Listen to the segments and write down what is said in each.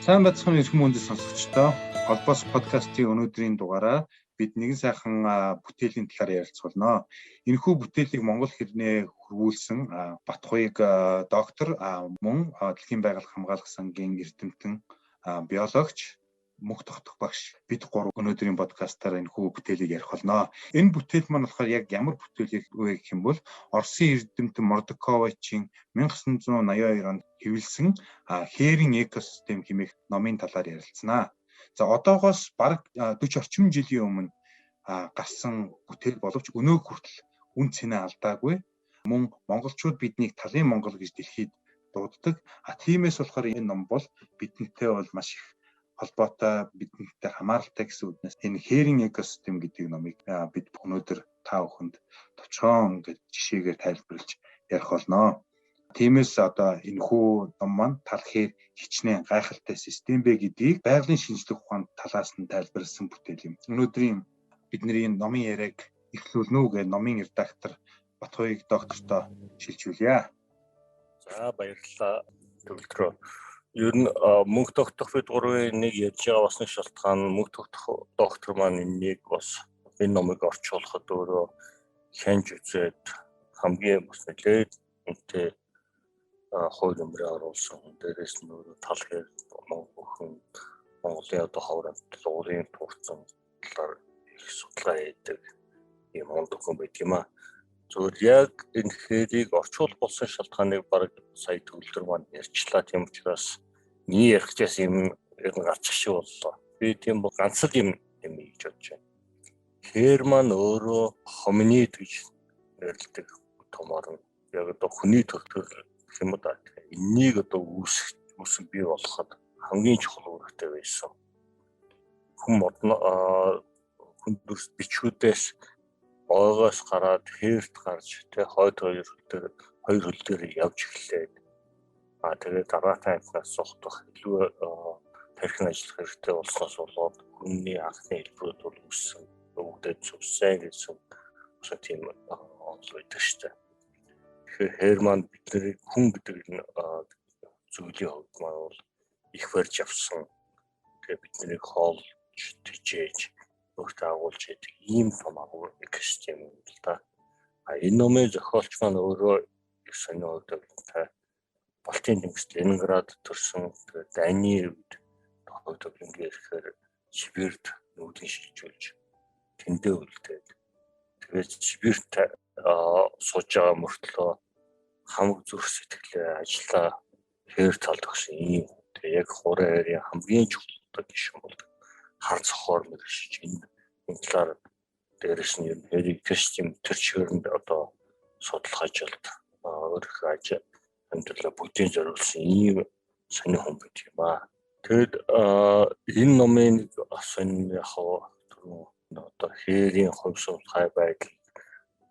Сайн байцгаана эрхэм хүндэт сонсогчдоо. Холбоос подкастын өнөөдрийн дугаараар бид нэгэн сайхан бүтээлийн талаар ярилцах болно. Энэхүү бүтээлийг монгол хэрнээ хөрвүүлсэн Батхуйг доктор мөн Дэлхийн байгаль хамгаалах сангийн эрдэмтэн биологч мөнх тогтох багш бид гурав өнөөдрийн подкастаар энэхүү бүтээлийг ярих болно. Энэ бүтээл маань болохоор яг ямар бүтээлийг вэ гэх юм бол Оросын эрдэмтэн Мордковичийн 1982 онд хэвлэсэн Хээрийн экосистем хэмээх номын талаар ярилцсанаа. За одоогоос бараг 40 орчим жилийн өмнө гарсан бүтээл боловч өнөө хүртэл үн цэнэ алдаагүй. Мөн монголчууд биднийг талын монгол гэж дэлхийд дууддаг. А тиймээс болохоор энэ ном бол бидэнтэй бол маш их холбоотой, бидэнтэй хамааралтай гэсэн үднээс энэ Хээрийн экосистем гэдэг номыг бид өнөөдөр та бүхэнд товчхон ингээд жишээгээр тайлбарлаж ярих болно. Тиймээс одоо энэхүү ном маань тал хээр хичнээн гайхалтай систем бэ гэдгийг байгалийн шинжлэх ухаан талаас нь тайлбарласан бүтээл юм. Өнөөдрийн бидний номын яриаг эхлүүлнэ үү гэж номын редактор Батхуйг доктортой шилжүүлье. За баярлалаа төгөлдрөө. Ер нь мөнх тогтох бид гурвын нэг ярьж байгаа бас нэг шалтгаан мөнх тогтох доктор маань энэнийг бас энэ номыг орчуулахад өөрөө хянж үзээд хамгийн бас нэлээд үнэтэй хууль өмрөө оруулсан. Дээрээс нь өөрөө тал хээр бүхэн Монголын одоо ховор амьтал уурын турцсан талаар их судалгаа хийдэг ийм мундаг хүн байдаг юм аа. Зөвхөн яг энэ хээрийг орчуулах болсон шалтгааныг бараг сая төгөлдөр маань ярьчлаа. Тийм учраас миний ярих гэжсэн юм ер нь гарчих шиг боллоо. Би тийм ганц л юм юм гэж бодож байна. Хээр маань өөрөө хоминид гэж нэрлэдэг томоор нь яг одоо хүний төрөл гэх юм да. Эннийг одоо үүсгэн бий болгоход хамгийн чухал үүрэгтэй байсан. Хүн модно хүн дүрс бичгүүдээс ойгоос гараад хээрт гарч тэ хойд хоёр хөл дээр хоёр хөл дээр явж эхлээд тэгээд дараатай амьтнаас зугтах илүү тархин ажиллах хэрэгтэй болсноос болоод хүний анхны хэлбэрүүд бол үүссэн, өвгдөд зүссэн гэсэн бас тийм онол байдаг шүү дээ. Тэгэхээр хээр маань бидний хүн гэдэг энэ зүйлийн хувьд маань бол их барьж авсан. Тэгээ биднийг хоолж, тэжээж өөртөө агуулж яадаг ийм том агуур экосистем юм л да. А энэ номын зохиолч маань өөрөө их сонин хувьд Балтийн тэнгис Ленинград төрсөн. Тэгээд дайны үед хувьд ингээ ирэхээр Сибирд нүүдэн шилжүүлж тэндээ үлдээд тэгээд Сибирт сууж байгаа мөртлөө хамаг зүрх сэтгэлээ ажиллаа хээр талд өгсөн ийм. Тэгээ яг хуран хайрын хамгийн чухал одоо гишүүн болдог хар цохоор мэрэгшиж энэ талаар дээрэс нь ер нь хэрэг систем тэр чигэрэнд одоо судлах ажилд өөрийнхөө ажил амьдралаа бүгдийг зориулсан ийм сонин хүн байдаг юм аа. Тэгэд энэ номын сонин яг түрүү одоо хээрийн хувь судалгаа байдал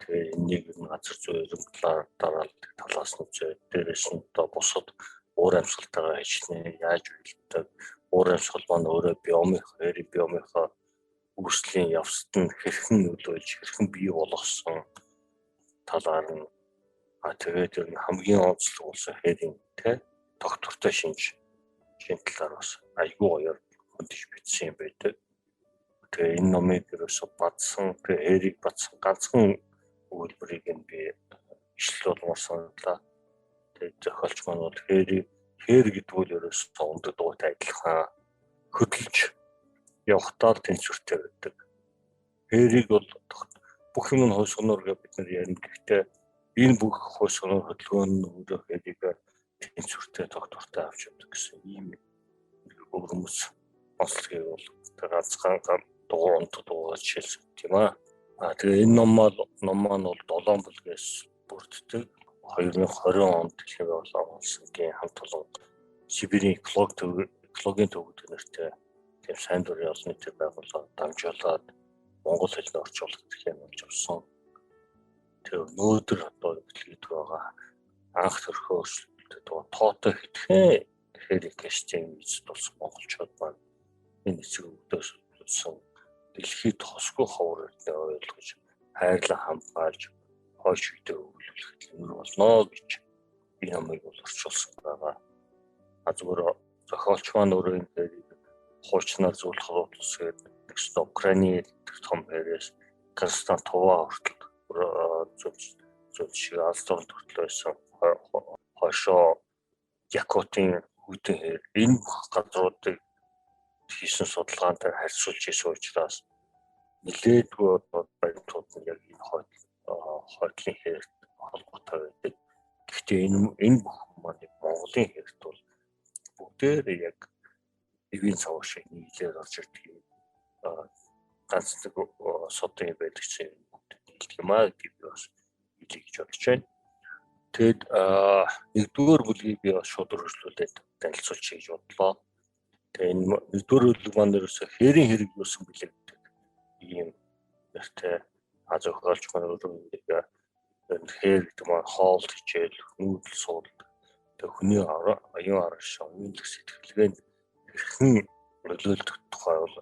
тэгээ энэнийг ер нь газар зүй талаар дараалал талаас нь үзээд дээрэс нь одоо бусад уур амьсгалтайгаа хичнээн яаж уялдаг уур амьсгал маань өөрөө биомын хээрийн биомынхоо үүслийн явцад нь хэрхэн нөлөөлж хэрхэн бий болгосон талаар нь тэгээд ер нь хамгийн онцлог болсон хээрийн тэ доктортой шинж шин талаар бас айгүй гоёор хөндөж бичсэн юм байдаг. Тэгээ энэ номыг ерөөсө бадсан, тэгээ хээрийг бадсан ганцхан өгүүлбэрийг нь би ишлэл болгомоор саналаа. Тэгээд зохиолч маань бол хээрийг хээр гэдэг нь ерөөсө ундаг дуутай адилхан хөдөлж явахдаа л тэнцвэртэй байдаг. Хээрийг бол бүх юм нь хойсгоноор гэж бид нар ярина. Гэхдээ энэ бүх хойсгоноор хөдөлгөөн нь өөрөө хээрийг тэнцвэртэй тогтвортой авч явдаг гэсэн ийм өвөрмөц онцлогийг бол ганцхан дугуй унтдаг дугуйгаар жишээлсэн тийм аа. А тэгээ энэ ном маань бол 7 бүлгээс бүрддэг. 2020 онд дэлхийн байгууллага улсынгийн хамт олон Сибирийн экологийн төв гэдэг нэртэй тийм сайн дурын олон нийтийн байгууллага дамжуулаад монгол хэлний орчуулах гэх юм болж авсан. Тэгээ өнөөдөр одоо дэлхийд байгаа анх төрхөө өөрчлөлтөд тоотой хэдхэн тэгэхээр экосистем эзэд болсон монголчууд маань энэ эцэг өвдөөс болсон дэлхийд тосгүй ховор эрдэнэ ойлгож хайрлан хамгаалж хойш үедээ өвлүүлэхэд нэр болно гэж энэ номыг бол орчуулсан байгаа. А зүгээр Зохиолч маань өөрөө энэ хэрийг хуучнаар зүүлэх улс гэдэг нэгсэн Украины тэр том хэрээс Казахстан Тува хүртэл зүүн шиг Алстон хүртэл байсан хойшоо Якутын хүйтэн хээр энэ бүх газруудыг хийсэн судалгаанд харьцуулж ирсэн учраас нэлээдгүй одоо баримтууд нь яг энэ хойдлын хэрт холбоотой байдаг. Гэхдээ энэ бүх маань Монголын хэрт бол бүгдээр яг эвийн цав шиг нийлээр орж ирдэг юм. Ганц нэг содын байдаг чинь бүгд нийлдэг юм аа гэдэг би бас хэлье гэж бодож байна. Тэгэд нэгдүгээр бүлгийг би бас шууд өргөжлүүлээд танилцуулчих гэж бодлоо. Тэгээ энэ нэгдүгээр бүлэг маань ерөөсөө хээрийн хэрэг юусан бэлээ гэдэг ийм нэртэй зохиолч маань өөрөө нэг хээр гэдэг маань хоол хичээл, нүүдэл суудал, тэгээ хүний оюун араш, оюунлаг сэтгэлгээнд хэрхэн нөлөөлөх тухай бол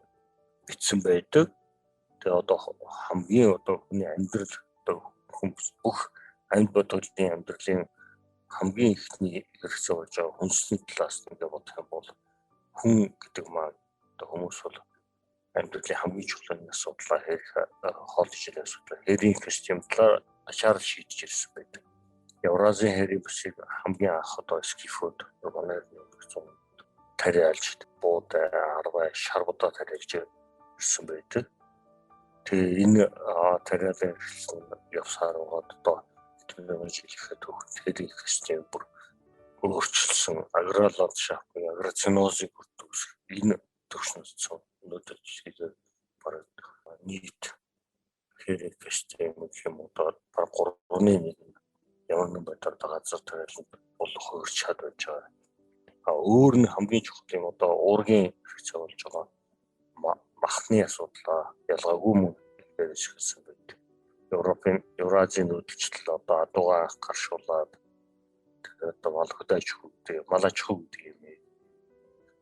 бичсэн байдаг. Тэгээ одоо хамгийн одоо хүний амьдрал одоо хүмүүс бүх амьд бодолын амьдралын хамгийн ихний хэрэгцээ болж байгаа хүнсний талаас нь ингээ бодох юм бол хүн гэдэг маань одоо хүмүүс бол амьдралын хамгийн чухал асуудлаа хэрэг хоол хичээлийн асуудлаа хэрийн систем талаар ачаар шийдэж ирсэн байдаг. Евразийн хэрийн бүсийг хамгийн анх одоо скифүүд манай тариалж буудай, арвай, шаргуудаа тариалж ирсэн байдаг. Тэгээ энэ тариалан ирсэн явсаар байгаад одоо тэдний жил ихэд хэрийн систем бүр өөрчилсөн аграр ландшафт, агроценозыг бүрдүүлэх энэ төвшнөс өнөөдөр дэлхийд бараг нийт хэрэг систем гэх юм уу одоо бараг 3-ны 1 ямар нэгэн байдлаар газар тариалан бол хөрч чад байж байгаа. А өөр нь хамгийн чухал юм одоо уургийн хэрэгцээ болж байгаа махны асуудлаа ялгаагүй мөн ихээр ашигласан байдаг. Европын Евразийн нүүдэлчлэл одоо адуугаа анх гаршуулад тэгэхээр одоо малгай аж ахуй гэдэг, мал аж ахуй гэдэг юм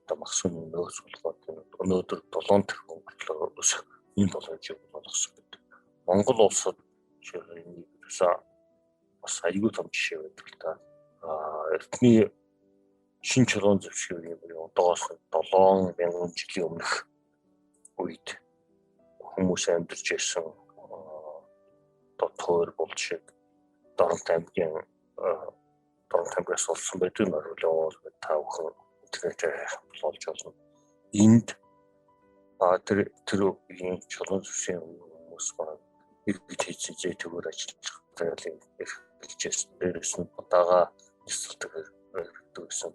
одоо махсууны нөөц болгоод өнөөдөр 7 тэрбум хүртэл өсөх ийм боломжийг олгосон байдаг. Монгол улсад жишээлбэл ерөөсөө бас аюул том жишээ байдаг л та. Эртний шин чулуун зэвсгийн үеийн одоогоос 7000 жилийн өмнөх үед хүмүүс амьдарч байсан одоо тойр болд шиг Доронт аймгийн Доронт аймгаас олсон байдаг. Нориулын уул та бүхэн интернетээр олж болно. Энд тэр үеийн чулуун зэвсгийн хүмүүс маань иргэд хийсэн зээтгээр ажиллах тариалан эрхэлж байсан. Дээрээс нь удаага нисэлдэг хэрэгдэг гэсэн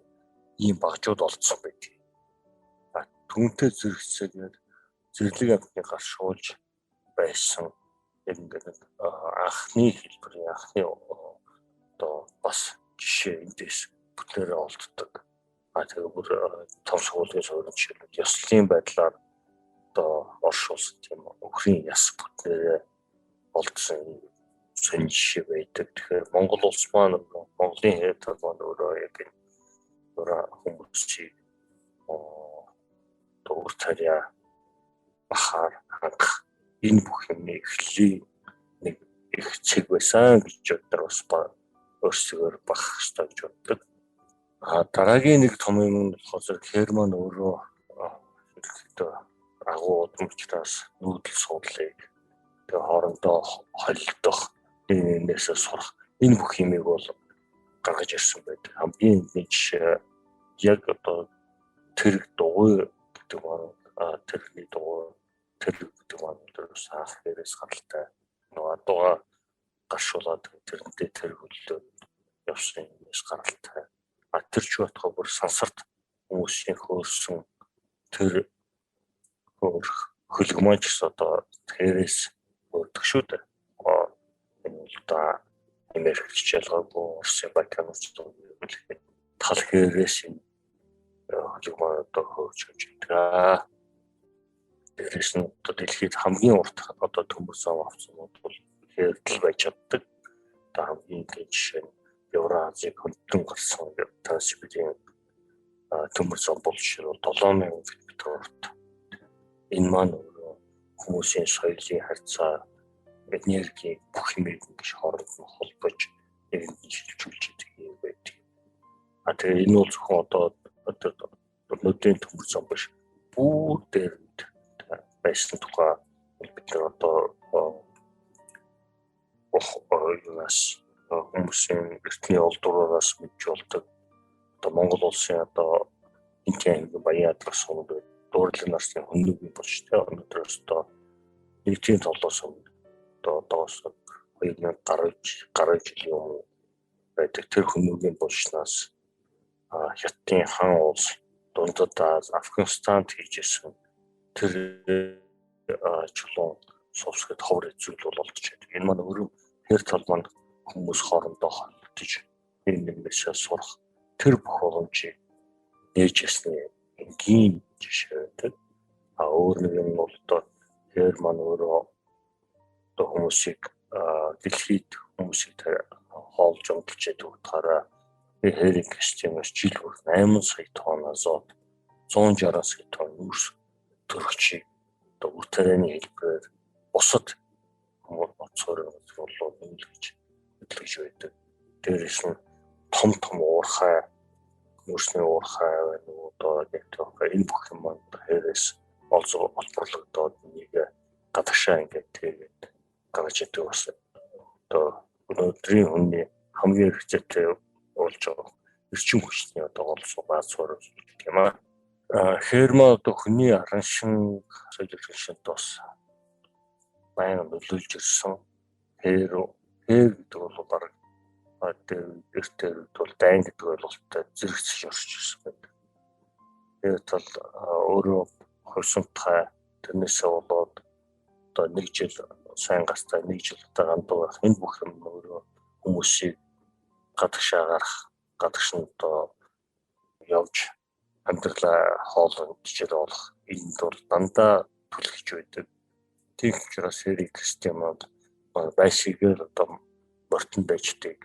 ийм багжууд олдсон байдаг. Түүнтэй зэрэгцээгээр зэрлэг амьтны гаршуулж байсан яг ингээд нэг анхны хэлбэрийн анхны одоо бас жишээ эндээс бүтнээрээ олддог. Тэгээ бүр том сургуулийн суурин жишээлбэл ёслолын байдлаар одоо оршуулсан тийм өхрийн яс бүтнээрээ олдсон сонь жишээ байдаг. Тэгэхээр Монгол улс маань Монголын хэд маань өөрөө яг энэ өөрөө хүмүүсийг одоо үр царья бахаар хангах энэ бүх юмны эхлэлийн нэг их цэг байсан гэж бид нар бас өөрсдөө бах ёстой гэж боддог. Дараагийн нэг том юм нь болохоор зэрэг Херман өөрөө ерөнхийдөө агуу удам учраас нүүдэл суудлыг тэгээ хоорондоо холилдох, нэгнээсээ сурах энэ бүх юмыг бол гаргаж ирсэн байдаг. Хамгийн энэний жишээ яг одоо тэрэг дугуй гэдэг маань тэрэгний дугуй тэрэг гэдэг маань бас анх дээрээс гаралтай нөгөө адууга гаршуулад тэрнтэй тэрэг хөллөөд явсан юмээс гаралтай. Тэр ч байтугай бүр сансарт хүмүүсийн хөөрсөн тэр хөөрх хөлөг маань ч гэсэн одоо тэрээс хөөрдөг шүү дээ. Энэ бол одоо Америкч ялгаагүй Оросын Балканч тал хээрээс энэ хөлөг маань одоо хөөрч явж байдаг. Дээрээс нь одоо дэлхийд хамгийн урт одоо төмөр зам авцнууд бол хээрдэл байж чаддаг. Одоо хамгийн энгийн жишээ нь Евразийг хөндлөн гарсан Транссибирийн төмөр зам бол жишээлбэл 7000 км урт. Энэ маань өөрөө хүмүүсийн соёлын харьцаа, энерги бүх юмыг ингэж хооронд нь холбож нэг шилжүүлж идэг юм байдаг. Тэгээ энэ бол зөвхөн одоо нүдийн төмөр зам биш бүр дээр байсан тухай бид нар одоо юунаас хүмүүсийн эртний олдвороос мэдж болдог. Одоо Монгол улсын одоо энтийн баян ядрах сумд дуурлын нарсны хөннөг болж тэ өнөөдрөөс одоо нэгдийн толоос өмнө одоо одоос 2000 гаруй жилийн өмнө байдаг тэр хөнөөгийн булшнаас Хятадын хан улс дундад Афганистанд хийжсэн тэр чулуун сувсгэд ховор зүйл бол олдож байдаг. Энэ маань өөрөө хэр тал маань хүмүүс хоорондоо холбогдож энэ нэгнээсээ сурах тэр бүх боломжийг нээж ясны энгийн жишээ байдаг. А өөр нэг юм бол одоо хэр маань өөрөө одоо хүмүүсийг дэлхийд хүмүүсийг хоолж онтолж яадаг утгаараа хэрэг системээс жил бүр 8 сая тонн азот 160 сая тонн нүүрс төрөгчийг одоо үр тарианы хэлбэрээр бусад хүмүүс газар болоо нэмлэж хөдөлгөж байдаг. Дээрээс нь том том уурхай нүүрсний уурхай байна уу одоо нэг тохиол энэ бүх юм маань хэрээс олборлогдоод нэг гадагшаа ингээд тэгээд гаргаж идэг бас одоо өнөөдрийн хүний хамгийн хэрэгцээтэй болж байгаа эрчим хүчний одоо гол суугаа суурь гэх юм аа. Хэр маа одоо хүний араншин соёл шинт бас байнга нөлөөлж ирсэн. Хэр хэр гэдэг бол бараг эртээр бол дайн гэдэг ойлголттой зэрэгцэж орж ирсэн байдаг. Тэгээд тал өөрөө хувьсамтгай тэрнээсээ болоод одоо нэг жил сайн гартай нэг жил одоо гандуу байх энэ бүх юм өөрөө хүмүүсийг гадагшаа гарах гадагш нь одоо явж амьдралаа хоол хичээл олох энд бол дандаа түлхэж байдаг. Тийм учраас хэрэг системүүд байшигээр одоо мортон байждаг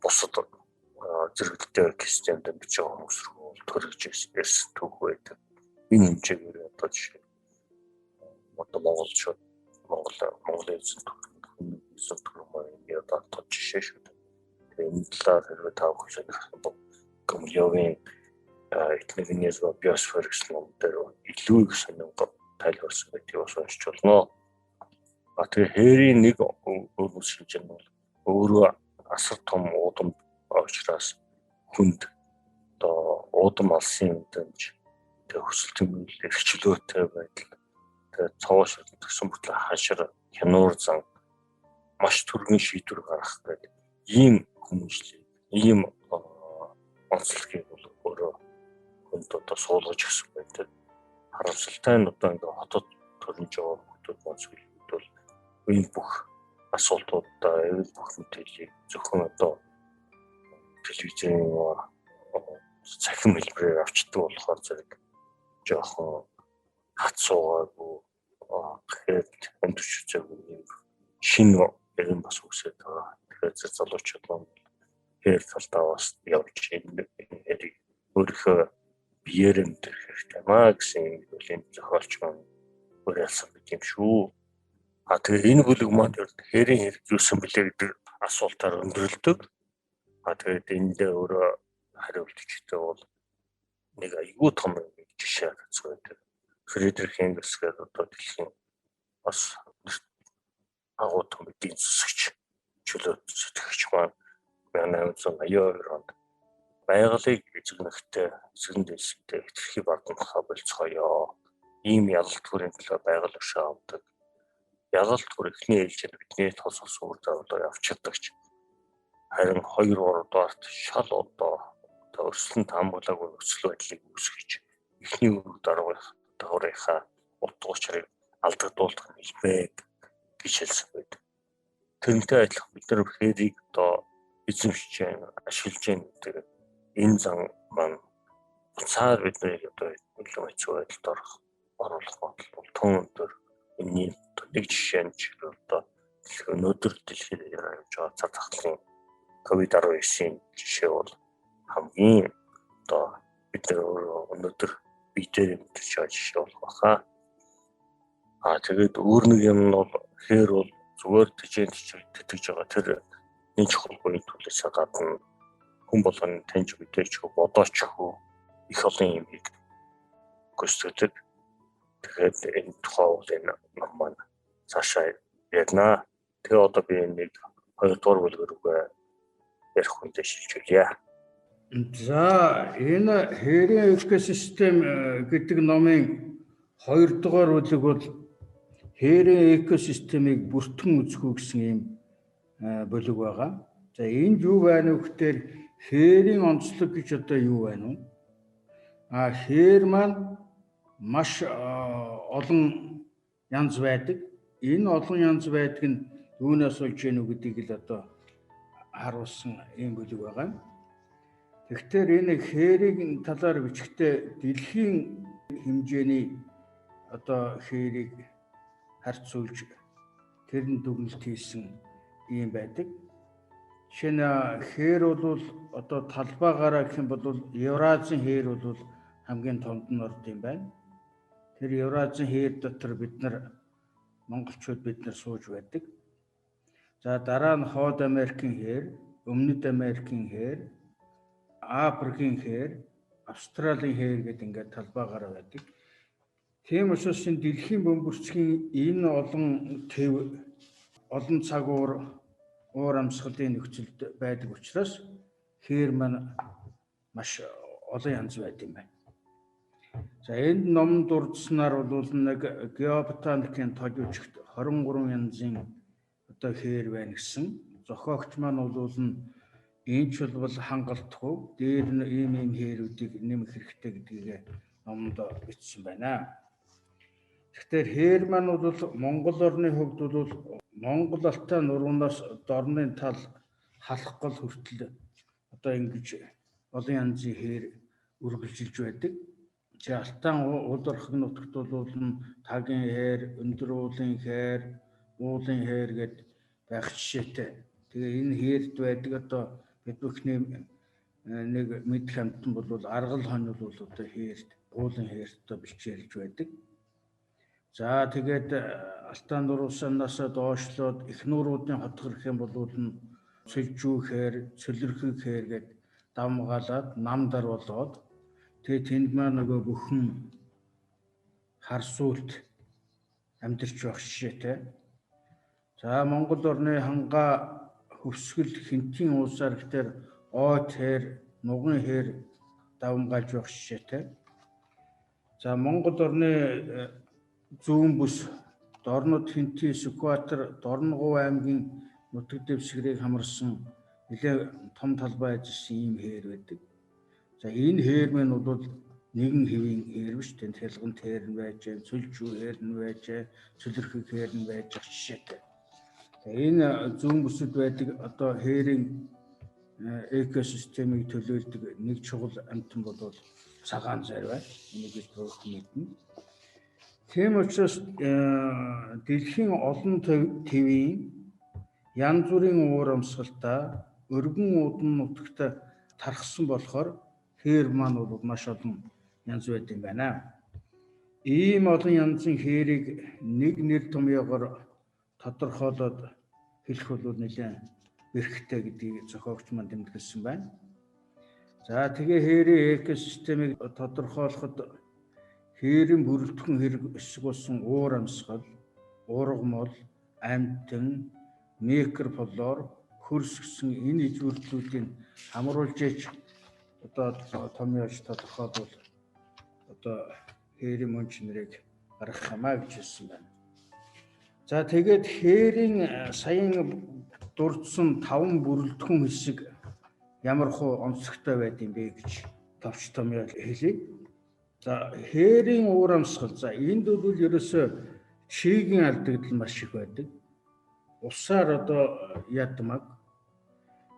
бусад зэрэгэлдээ системд амьдарч байгаа хүмүүс рүү төрөж ирсэн түүх байдаг. Энэ хэмжээгээр одоо жишээ одоо монголчууд Монголын эзэн төрөн эзэн төрөн маань энэ одоо тод жишээ шүү дээ. Тэгээ энэ талаар хэрвээ та бүхэн сонирхох бол Гумилёвын этногенез ба биосфер гэсэн ном дээр илүү их сонин тайлбарсан байдгийг бас уншиж болно. А тэгээ хээрийн нэг өөр шинж нь бол өөрөө асар том уудам учраас хүнд одоо уудам алсын мэдрэмж тэгээ хүсэл тэмүүлэл эрхчлөөтэй байдал тэгээ цовоо шилжсэн бүтлээ хашир хянуур зан маш түргэн шийдвэр гаргах гэдэг ийм хүмүүжлийг ийм онцлогийг бол өөрөө хүнд одоо суулгаж өгсөн байдаг. Харамсалтай нь одоо ингээ хотод төрнж байгаа хүмүүс маань сүүлд бол энэ бүх асуултуудаа энэ бүх мэдээллийг зөвхөн одоо телевизийн цахим хэлбэрээр авчдаг болохоор зэрэг жоохон хатсуугаагүй гэхэд амьдарч үзээгүй юм шинэ юм бас үсээд байгаа. Тэгэхээр залуучууд маань хээр талдаа бас явж энэ хэрэг өөрийнхөө биеэр амьдрах хэрэгтэй маа гэсэн юм бол энэ зохиолч маань уриалсан байт юм шүү. А тэгээ энэ бүлэг маань хээрийн хэрэг юусан бэлээ гэдэг асуултаар өндөрлөдөг. А тэгээд эндээ өөрөө хариулт өгчтэй бол нэг айгүй том жишээ үзэх байдаг. Фридрих Энгельс гэдэг одоо дэлхийн бас агуу том эдийн засагч чөлөө сэтгэгч маань 1882 онд байгалыг эзэгнэхтэй эзэгэн дэлсэнтэй хэтэрхий бардамхаа болцгоё. Ийм ялалт бүрийн төлөө байгаль өшөө авдаг. Ялалт бүр эхний ээлжинд бидний тус ус үр дагавар явчихдагч. Харин 2 3 дугаарт шал одоо өрсөлдөнд таамаглаагүй нөхцөл байдлыг үүсгэж эхний үр дагаврынхаа утга учирыг алдагдуулах хэлбэг гэж хэлсэн байдаг. Тэрнтэй адилхан бид нар хэрийг одоо эзэмшиж байна, ашиглаж байна гэдэг энэ зан маань буцаад биднийг одоо илүү хэцүү байдалд орох оруулах магадлал бол тун өндөр. Энэний нэг жишээ нь жишээлбэл одоо өнөөдөр дэлхийд явж байгаа цар тахлын COVID-19-ийн жишээ бол хамгийн одоо бид нар өнөөдөр бие дээр мэдэрч байгаа жишээ болох баха. Аа тэгээд өөр нэг юм нь бол хээр бол зүгээр тэжээн тэтгэж байгаа тэр нэг чухал буян төлөөсөө гадна хүн болгоны таньж мэдээчгүй бодоочгүй их олон юмыг гүйцэтгэдэг. Тэгэхээр энэ тухай бол энэ ном маань цаашаа ярина. Тэгээ одоо би нэг хоёрдугаар бүлэг рүүгээ ярих хүнтэй шилжүүлье. За, энэ хээрийн экосистем гэдэг номын хоёрдугаар бүлэг бол хээрийн экосистемийг бүртгэн үзэх үү гэсэн ийм бүлэг байгаа. За, энд юу байна вэ гэхээр хээрийн онцлог гэж одоо юу байна вэ? А хээр маань маш олон янз байдаг. Энэ олон янз байдаг нь юунаас болж гэнэ үү гэдгийг л одоо харуулсан ийм бүлэг байгаа. Тэгэхээр энэ хээрийн талаар бичгтээ дэлхийн хэмжээний одоо хээрийг харьцуулж тэр нь дүгнэлт хийсэн ийм байдаг. Жишээ нь хээр бол одоо талбайгаараа гэх юм бол Евразийн хээр бол хамгийн томд нь орд юм байна. Тэр Евразийн хээр дотор бид нар монголчууд бид нар сууж байдаг. За, дараа нь Хойд Америкийн хээр, Өмнөд Америкийн хээр, Африкийн хээр, Австралийн хээр гэдэг ингээд талбайгаараа байдаг. Тийм учраас энэ дэлхийн бөмбөрцгийн энэ олон төв, олон цаг уур, уур амьсгалын нөхцөлд байдаг учраас хээр маань маш олон янз байд юм байна. За, энд номонд дурдсанаар бол нэг геоботаникийн тож үжигт 23 янзын одоо хээр байна гэсэн. Зохиогч маань бол энэ ч бол хангалтгүй, дээр нь ийм ийм хээрүүдийг нэмэх хэрэгтэй гэдгийг номонд бичсэн байна. Тэгэхээр хээр маань бол Монгол орны хувьд бол Монгол Алтай нуруунаас дорны тал халах гол хүртэл одоо ингэж олон янзын хээр үргэлжилж байдаг. Чи Алтан уулархаг нутагт бол тагийн хээр, өндөр уулын хээр, уулын хээр гэд байх жишээтэй. Тэгээ энэ хээрд байдаг одоо бид бүхний нэг мэдэх амтан бол аргал хонь бол одоо хээрд, уулын хээрд одоо бэлчээрж байдаг. За, тэгээд Алтан нуруусанаас доошлоод их нууруудын хот гэрх юм бол цөлжүү хээр, цөлөрхөн хээр гэд давмгаалаад нам дар болоод тэгээ тэнд маань нөгөө бүхэн харсуулт амьдарч байх жишээтэй. За, Монгол орны хангаа хөвсгөл хинтийн улсаар гэхээр ойт хээр, нугын хээр давмгаалж байх жишээтэй. За, Монгол орны зүүн бүс Дорнод, Хинти, Сүхбаатар, Дорногов аймгийн нутаг дэвсгэрийг хамарсан нэлээд том талбай ажилласан ийм хээр байдаг. За, энэ хээр мэн бол нэгэн хэвийн хээр биш, тэнд хялган тэр нь байж, цөлжүү хээр нь байж, цөлөрхөг хээр нь байж жишээтэй. За, энэ зүүн бүсэд байдаг одоо хээрийн экосистемийг төлөөлдөг нэг чухал амьтан бол цагаан зарвай. Энийг бид бүхэн мэднэ. Тийм учраас дэлхийн олон твийн янз бүрийн уур амьсгалтай өргөн уудан нутагт тархсан болохоор хээр маань бол маш олон янз байд юм байна. Ийм олон янзын хээрийг нэг нэр томьёогоор тодорхойлоод хэлэх бол нэлээд бэрхтэй гэдгийг зохиогч маань тэмдэглэсэн байна. За, тэгээ хээрийн экосистемийг тодорхойлоход хээрийн бүрэлдэхүүн хэрэг эсэг болсон уур амьсгал, ургамал, амьтан, микрофлор, хөрс гэсэн энэ ижүүрлүүдийг хамруулж ээж одоо томьёож тодорхойлвол одоо хээрийн мөн чанарыг гаргах юмаа гэж хэлсэн байна. За, тэгээд хээрийн саяын дурдсан таван бүрэлдэхүүн хэсэг ямар хуу онцлогтой байд юм бэ гэж товч томьёо хэлье. За, хээрийн уур амьсгал. За, энд бол ерөөсөө чигийн алдагдал маш их байдаг. Усаар одоо ядмаг.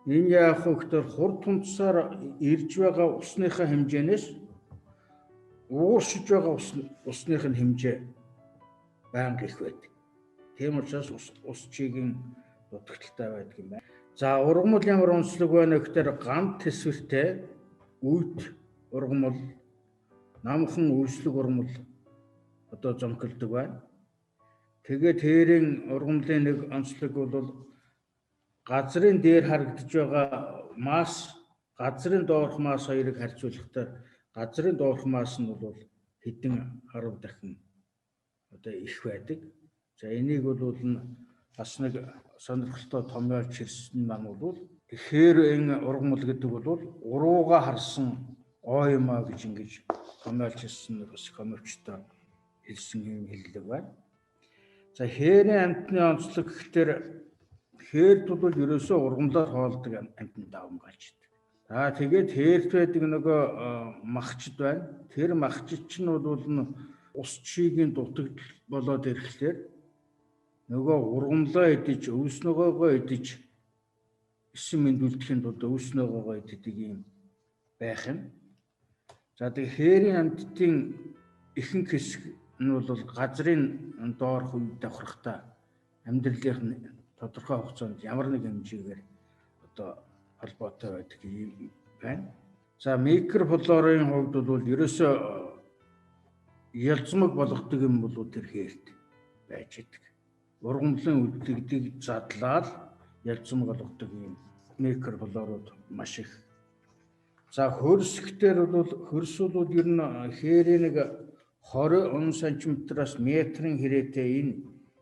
Энэ яах вэ гэхээр хурд тунцсаар ирж байгаа усныхаа хэмжээнээс ууршиж байгаа усных нь хэмжээ байнга их байдаг. Тийм учраас ус чигийн дутагдaltaй байдаг юм байна. За, ургамал ямар онцлог байна гэхээр гант тэсвэртэй үйт ургамал, намхан үйлчлэг ургамал одоо зонхилдог байна. Тэгээд тэрийн ургамлын нэг онцлог бол газрын дээр харагдаж байгаа масс, газрын доорх масс хоёрыг харьцуулахдаа газрын доорх масс нь бол хэдэн 10 дахин одоо их байдаг. За энийг бол бас нэг сонирхолтой томьёолж ирсэн маань бол хээр ургамал гэдэг бол урууга харсан гоо юм а гэж ингэж томьёолж ирсэн бас коммерчтой хэлсэн юм хэллэг байна. За хээрийн амьтны онцлог гэхтэр хээрд бол ерөөсөө ургамлаар хоолдог амьтан давмгаалж идэг. За тэгээд хээрт байдаг нөгөө махчд байна. Тэр махчид чинь бол ус чигийн дутагдал болоод ирэхлээр нөгөө ургамлаа идэж, өвс ногоогоо идэж эсэн мэндүүлдэхийн тулд өвс ногоогоо иддэг юм байх юм. За тэгээ хээрийн амьтдын ихэнх хэсэг нь бол газрын доорх үед давхрахтаа амьдралын тодорхой хугацаанд ямар нэг хэмжээгээр одоо холбоотой байдаг юм байна. За микрофлорын хувьд бол ерөөсөө ялзмаг болгодог юм бол тэр хээрт байж идэг. Ургамлын үлдэгдийг задлаад ялзмаг болгодог юм микрофлорууд маш их. За хөрсгтэр бол хөрс бол ер нь хээрийн нэг 20 см-аас метрийн хэрээтэй энэ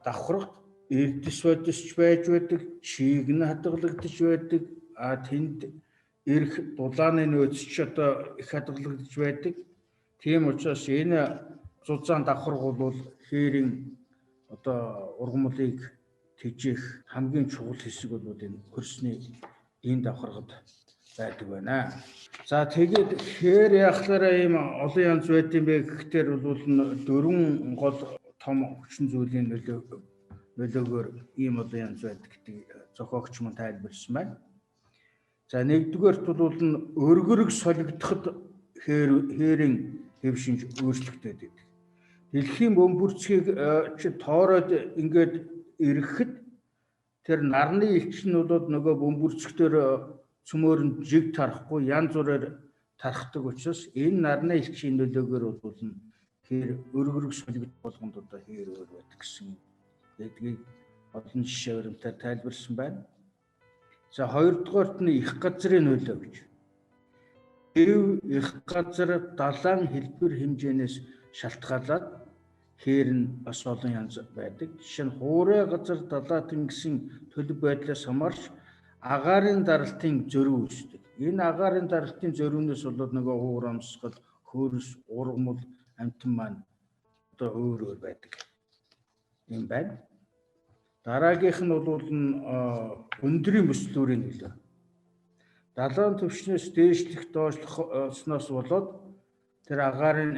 давхаргад эрдэс бодисч байж байдаг, чиг нь хадгалагдаж байдаг, а тэнд ирэх дулааны нөөц ч одоо их хадгалагдаж байдаг. Тийм учраас энэ зузаан давхарга бол хээрийн одоо ургамлыг тэжээх хамгийн чухал хэсэг бол энэ хөрсний энэ давхаргад байдаг байна. За тэгээд хээр яхлаараа ийм олон янз байд юм бэ гэхээр бол дөрвөн гол том хүчин зүйлийн нөлөөгөөр ийм олон янз байдаг гэдэг зохиогч мөн тайлбарласан байна. За нэгдүгээрт бол өргөрөг солигдоход хээрийн хэв шинж өөрчлөгдөд байдаг. Дэлхийн бөмбөрцгийг чи тоороод ингээд ирэхэд тэр нарны элч нь бол нөгөө бөмбөрцгтөр цөмөр нь жиг тарахгүй янз бүрээр тархдаг учраас энэ нарны элчийн нөлөөгөөр бол хэр өргөрөг солигд болгонд одоо хэр өөр байдаг гэсэн гэдгийг олон жишээ баримтаар тайлбарласан байна. За хоёрдугаарт нь их газрын нөлөө гэж. Хэв их газар далайн хэлбэр хэмжээнээс шалтгаалаад хээр нь бас олон янз байдаг. Жишээ нь хуурай газар далаа тэнгисийн төлөв байдлаас хамаарч агаарын даралтын зөрүү үүсдэг. Энэ агаарын даралтын зөрүүнээс болоод нөгөө уур амьсгал, хөрс, ургамал, амьтан маань одоо өөр өөр байдаг юм байна. Дараагийнх нь бол өндрийн бүслүүрийн нөлөө. Далайн түвшнээс дээшлэх доошлохсноос болоод тэр агаарын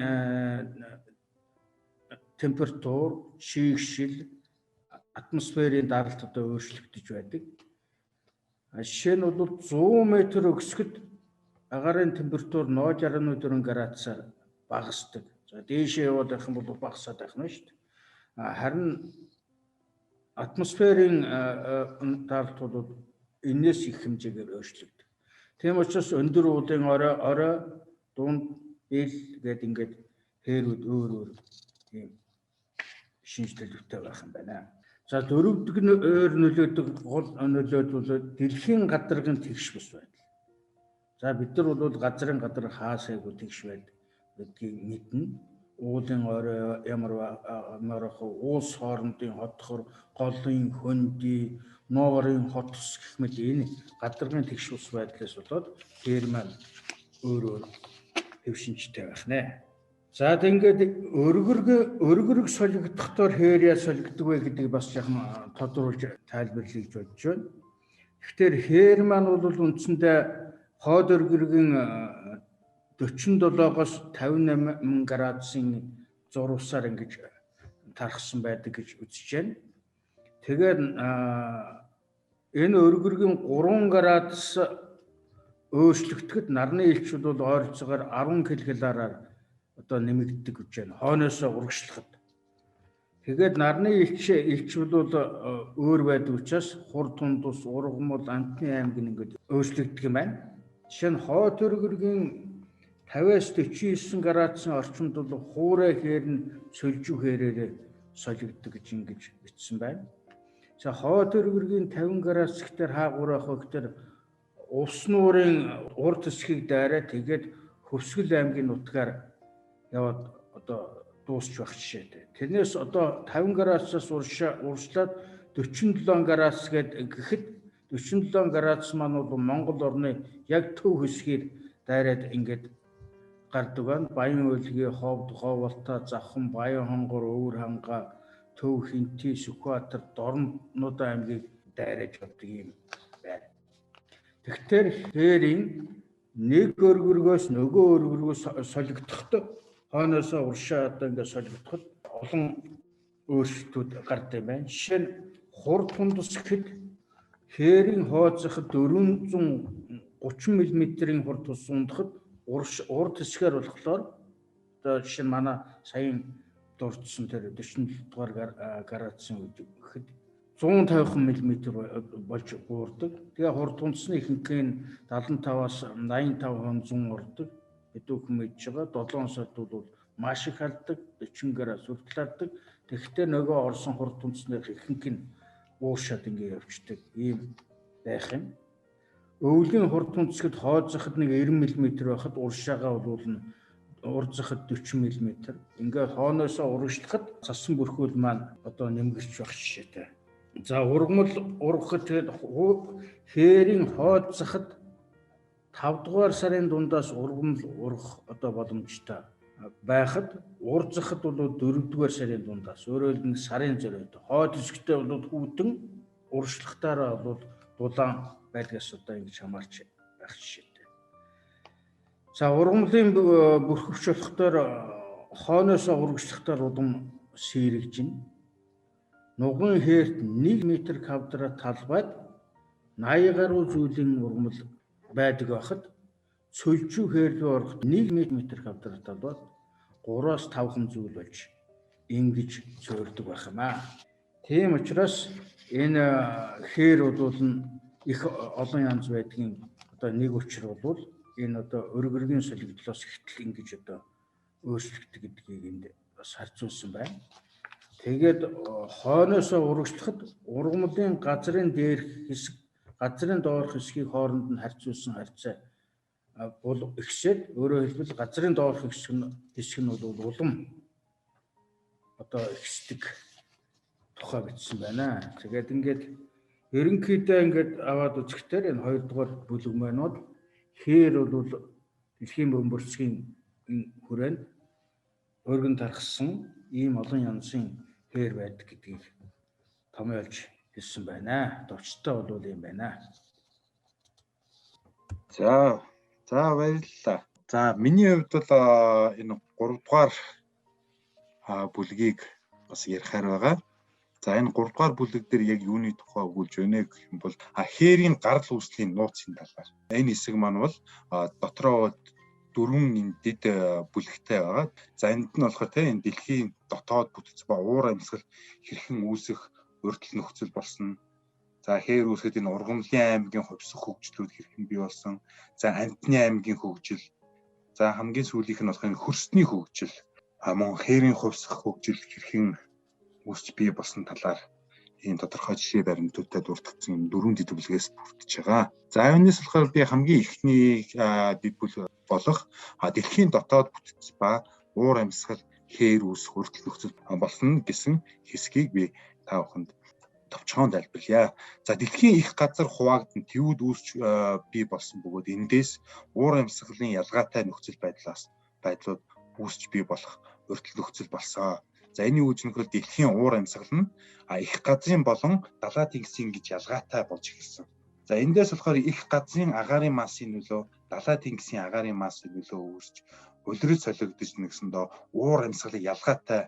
температур, чигшил, атмосферийн даралт одоо өөрчлөгдөж байдаг. Жишээ нь бол 100 м өксгөд агаарын температур 0.4 градусаар багасдаг. За дээшээ яваад байх юм бол багасаад байх нь шүү дээ. Харин атмосферийн даралт бол энэс их хэмжээгээр өөрчлөгдөв. Тийм учраас өндөр уулын орой, дунд ил гээд ингээд хээрүүд өөр өөр тийм шинж төлөвтэй байх юм байна. За дөрөвдөг нь өөр нөлөөдөг гол нөлөөд бол дэлхийн гадаргын тэгш бус байдал. За бид нар бол газрын гадар хаасайгүй тэгш байд гэдгийг мэднэ. Уулын орой ямар марах уулс хоорондын хотхор, голын хөнди, нуурын хотс гэх мэт энэ гадаргын тэгш бус байдлаас болоод тэр маань өөр өөр хэв шинжтэй байх нэ. За ингээд өргөрөг солигдохдоор хээр яа солигддог вэ гэдгийг бас жаахан тодруулж тайлбарлая гэж бодож байна. Тэгэхээр хээр маань бол үндсэндээ хойд өргөргийн 47-оос 58 градусын зурвасаар ингэж тархсан байдаг гэж үзэж байна. Тэгээд энэ өргөргийн 3 градус өөрчлөгдөхөд нарны элчүүд бол ойролцоогоор 10 кг-аар одоо нэмэгддэг гэж байна. Хойноосоо урагшлахад. Тэгээд нарны элчүүд бол өөр байдаг учраас хур тундус, ургамал, амтны аймаг нь ингээд өөрчлөгддөг юм байна. Жишээ нь хойд өргөргийн 50-аас 49 градусын орчимд бол хуурай хээр нь сөлжүү хээрээрээ солигддог гэж ингэж бичсэн байна. За хойд өргөргийн 50 градус гэхээр хаагур байх вэ гэхээр увс нуурын урд хэсгийг дайраа тэгээд Хөвсгөл аймгийн нутгаар яваад одоо дуусч байх жишээтэй. Тэрнээс одоо 50 градусаас урагшлаад 47 градус гэхэд 47 градус маань бол Монгол орны яг төв хэсгээр дайраад ингээд гардаг байна. Баян өлгий, Ховд, Ховолтой, Завхан, Баян хонгор, Өвөр ханга, Төв Хинти, Сүхбаатар, Дорнод аймгийг дайраж явдаг юм байна. Тэгэхээр хээрийн нэг өргөргөөс нөгөө өргөргөөс солигдохдоо хойноосоо уршаа одоо ингээд солигдоход олон өөрчлөлтүүд гардаг юм байна. Жишээ нь хурд хундас гэхэд хээрийн хойцоход 430 мм-ийн хурд тус ундахад урд хэсгээр болохоор одоо жишээ нь манай саяын дурдсан тэр 47 дугаар градусын үед гэхэд 150 мм болж буурдаг. Тэгээ хурд хундасны ихэнх нь 75-аас 85% зун ордог. Хэдүүхэн мэдж байгаа 7 сард бол маш их халдаг, 40 градус хүртэл халдаг. Тэгэхдээ нөгөө орсон хурд хундасны ихэнх нь уушаад ингэ явждаг ийм байх юм. Өвлийн хурд хүндэсгэд хойд захад нэг 90 мм байхад уршаагаа бол урд захад 40 мм. Ингээ хооноосоо урагшлахад цасан бүрхүүл маань одоо нэмгэрч байх жишээтэй. За ургамал ургахад тэгээд хээрийн хойд захад 5 дугаар сарын дундаас ургамал ургах одоо боломжтой байхад урд захад бол 4 дугаар сарын дундаас, өөрөөр хэлбэл сарын зориод хойд хэсэгтээ бол хүүтэн, урагшлахтаараа бол дулаан байдгаас одоо ингэж хамаарч байх жишээтэй. За ургамлын бүрхвч болохоор хооноосоо урагшлахтаар улам сэрэгж байна. Нуган хээрт 1 м квадрат талбайд 80 гаруй зүйлийн ургамал байдаг байхад цөлжүү хээр рүү ороход 1 м квадрат талбайд 3-аас 5 зүйл болж ингэж цөөрдөг байх юм аа. Тийм учраас энэ хээр бол их олон янз байдгийн одоо нэг учир бол энэ одоо өргөргийн солигдлоос хэтэл ингэж одоо өөрчлөгддөг гэдгийг энд бас харьцуулсан байна. Тэгээд хойноосоо урагшлахад ургамлын газрын дээрх хэсэг, газрын доорх хэсгийг хооронд нь харьцуулсан харьцаа бол ихсээд, өөрөөр хэлбэл газрын доорх хэсэг нь бол улам одоо ихсдэг тухай бичсэн байна. Тэгээд ингээд ерөнхийдөө ингээд аваад үзэхдээ энэ хоёрдугаар бүлэг маань бол хээр бол дэлхийн бөмбөрцгийн хүрээнд өргөн тархсан ийм олон янзын хээр байдаг гэдгийг томьёолж хэлсэн байна. Товчтой бол ийм байна. За баярлалаа. За миний хувьд бол энэ 3 дугаар бүлгийг бас ярихаар байгаа. За энэ 3 дугаар бүлэг дээр яг юуны тухай өгүүлж байна гэх юм бол хээрийн гарал үүслийн нууцын талаар. Энэ хэсэг маань бол дотроо дөрвөн энэ дэд бүлэгтэй байгаа. За энд нь болохоор те энэ дэлхийн дотоод бүтэц ба уур амьсгал хэрхэн үүсэх урьдчил нөхцөл болсон. За хээр үүсгэхэд энэ ургамлын аймгийн хувьсах хөгжлүүд хэрхэн бий болсон. За амьтны аймгийн хөгжил. За хамгийн сүүлийнх нь болохоор энэ хөрсний хөгжил. Мөн хээрийн хувьсах хөгжил хэрхэн үүсч бий болсон талаар ийм тодорхой жишээ баримтуудтай дурдсан юм дөрвөн дэд бүлгээс бүрдэж байгаа. За үүнээс болохоор би хамгийн эхний дэд бүлэг болох дэлхийн дотоод бүтэц ба уур амьсгал хээр үүсэх хүртэл нөхцөл болсон гэсэн хэсгийг би та бүхэнд товчхон тайлбарлая. За дэлхийн их газар хуваагдан тэвүүд үүсч бий болсон бөгөөд эндээс уур амьсгалын ялгаатай нөхцөл байдлууд үүсч бий болох урьдчил нөхцөл болсон. За энэ үйл нөхрөл дэлхийн уур амьсгал нь их газрын болон далай тэнгисийн гэж ялгаатай болж эхэлсэн. За эндээс болохоор их газрын агаарын массын нөлөө далай тэнгисийн агаарын массын нөлөө үүсч улирал солигдож нэгсэндээ уур амьсгалын ялгаатай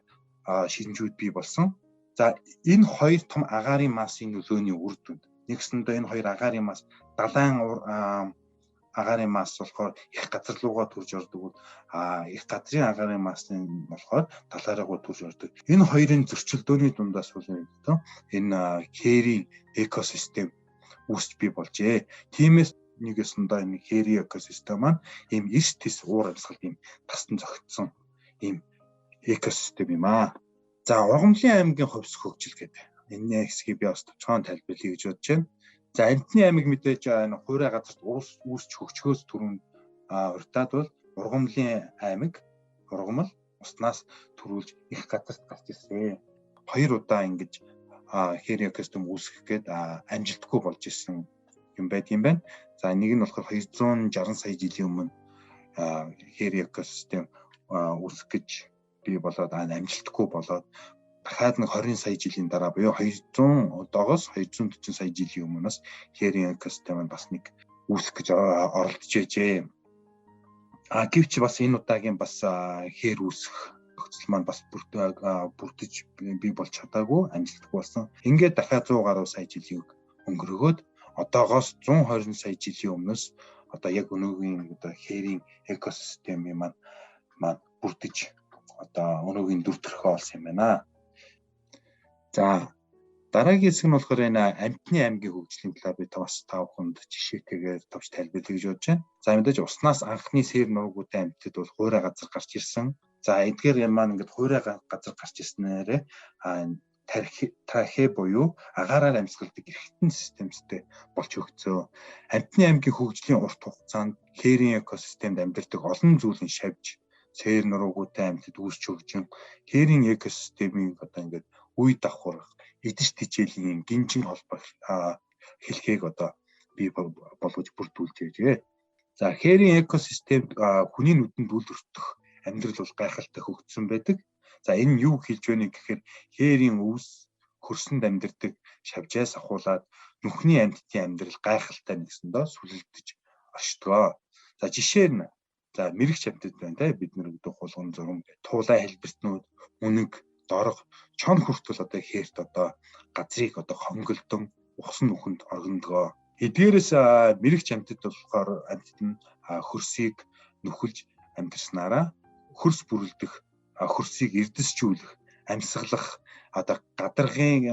шинжүүд бий болсон. За энэ хоёр том агаарын массын нөлөөний үр дүнд нэгсэндээ энэ хоёр агаарын масс далайн агаарын масс болохоор их газар руугаа төрж ордог бол их газрын агаарын массын болохоор далайраагаа төрж ордог. Энэ хоёрын зөрчилдөөний дундаас бол энэ хээрийн экосистем үүсч бий болжээ. Тиймээс нэгэсэндээ энэ хээрийн экосистем маань ийм эрс тэс уур амьсгал ийм тасдан зохицсон ийм экосистем юм аа. За ургамлын аймгийн хувьсах хөгжил гэдэг энэ хэсгийг би бас товчхон тайлбарлая гэж бодож байна. За амьтны аймаг мэдээж энэ хуурай газарт үүсч хөгжихөөс түрүүнд уртаад бол ургамлын аймаг, ургамал, уснаас төрүүлж их газарт гарч ирсэн. Хоёр удаа ингэж хээрийн экосистем үүсгэх гээд амжилтгүй болж исэн юм байд юм байна. За нэг нь болохоор 260 сая жилийн өмнө хээрийн экосистем үүсгэх гэж бий болоод амжилтгүй болоод дахиад нэг 20 сая жилийн дараа буюу 200 одоогоос 240 сая жилийн өмнөөс хээрийн экосистем нь бас нэг үүсгэх гэж оролдож ээжээ. А гэвч бас энэ удаагийн бас хээр үүсэх нөхцөл маань бас бүрдэж бий болж чадаагүй, амжилтгүй болсон. Ингээд дахиад 100 гаруй сая жилийн өнгөрөөгөөд одоогоос 120 сая жилийн өмнөөс одоо яг өнөөгийн одоо хээрийн экосистемийн маань бүрдэж одоо өнөөгийн дүр төрхөө олсон юм байна. За дараагийн хэсэг нь болохоор энэ амьтны аймгийн хөгжлийн талаар би бас та бүхэнд жишээтэйгээр товч тайлбарлая гэж бодож байна. За мэдээж уснаас анхны сэр нургуудын амьтад бол хуурай газар гарч ирсэн. За эдгээр юм маань ингээд хуурай газар гарч ирснээрээ трахе буюу агаараар амьсгалдаг эрхтэн системтэй болж өгцөө. Амьтны аймгийн хөгжлийн урт хугацаанд хээрийн экосистемд амьдардаг олон зүйлийн шавж, сэр нуруугуудтай амьтад үүсч хөгжин хээрийн экосистемийг одоо ингээд үе давхар идэж тижээлийн гинжин холбоо хэлхээг одоо бий болгож бүрдүүлж байжээ. За хээрийн экосистемд хүний нүдэнд үл өртөх амьдрал бол гайхалтай хөгжсөн байдаг. За энэ юу хэлж байна гэхээр хээрийн өвс хөрсөнд амьдардаг шавжаас ахуулаад нүхний амьтдын амьдрал гайхалтай нэгсэндээ сүлэлдэж оршдгоо. За жишээ нь за мэрэгч амьтад байна те бид нар гэдэг хулган зурам туулай хэлбэртнүүд үнэг дорог чон хүртэл одоо хээрт одоо газрыг одоо хонголдон ухсан нүхэнд оргиндгоо. Эдгээрээс мэрэгч амьтад болохоор амьтад нь хөрсийг нүхэлж амьдарснараа хөрс бүрэлдэх хөрсийг эрдэсжүүлэх амьсгалах одоо гадаргын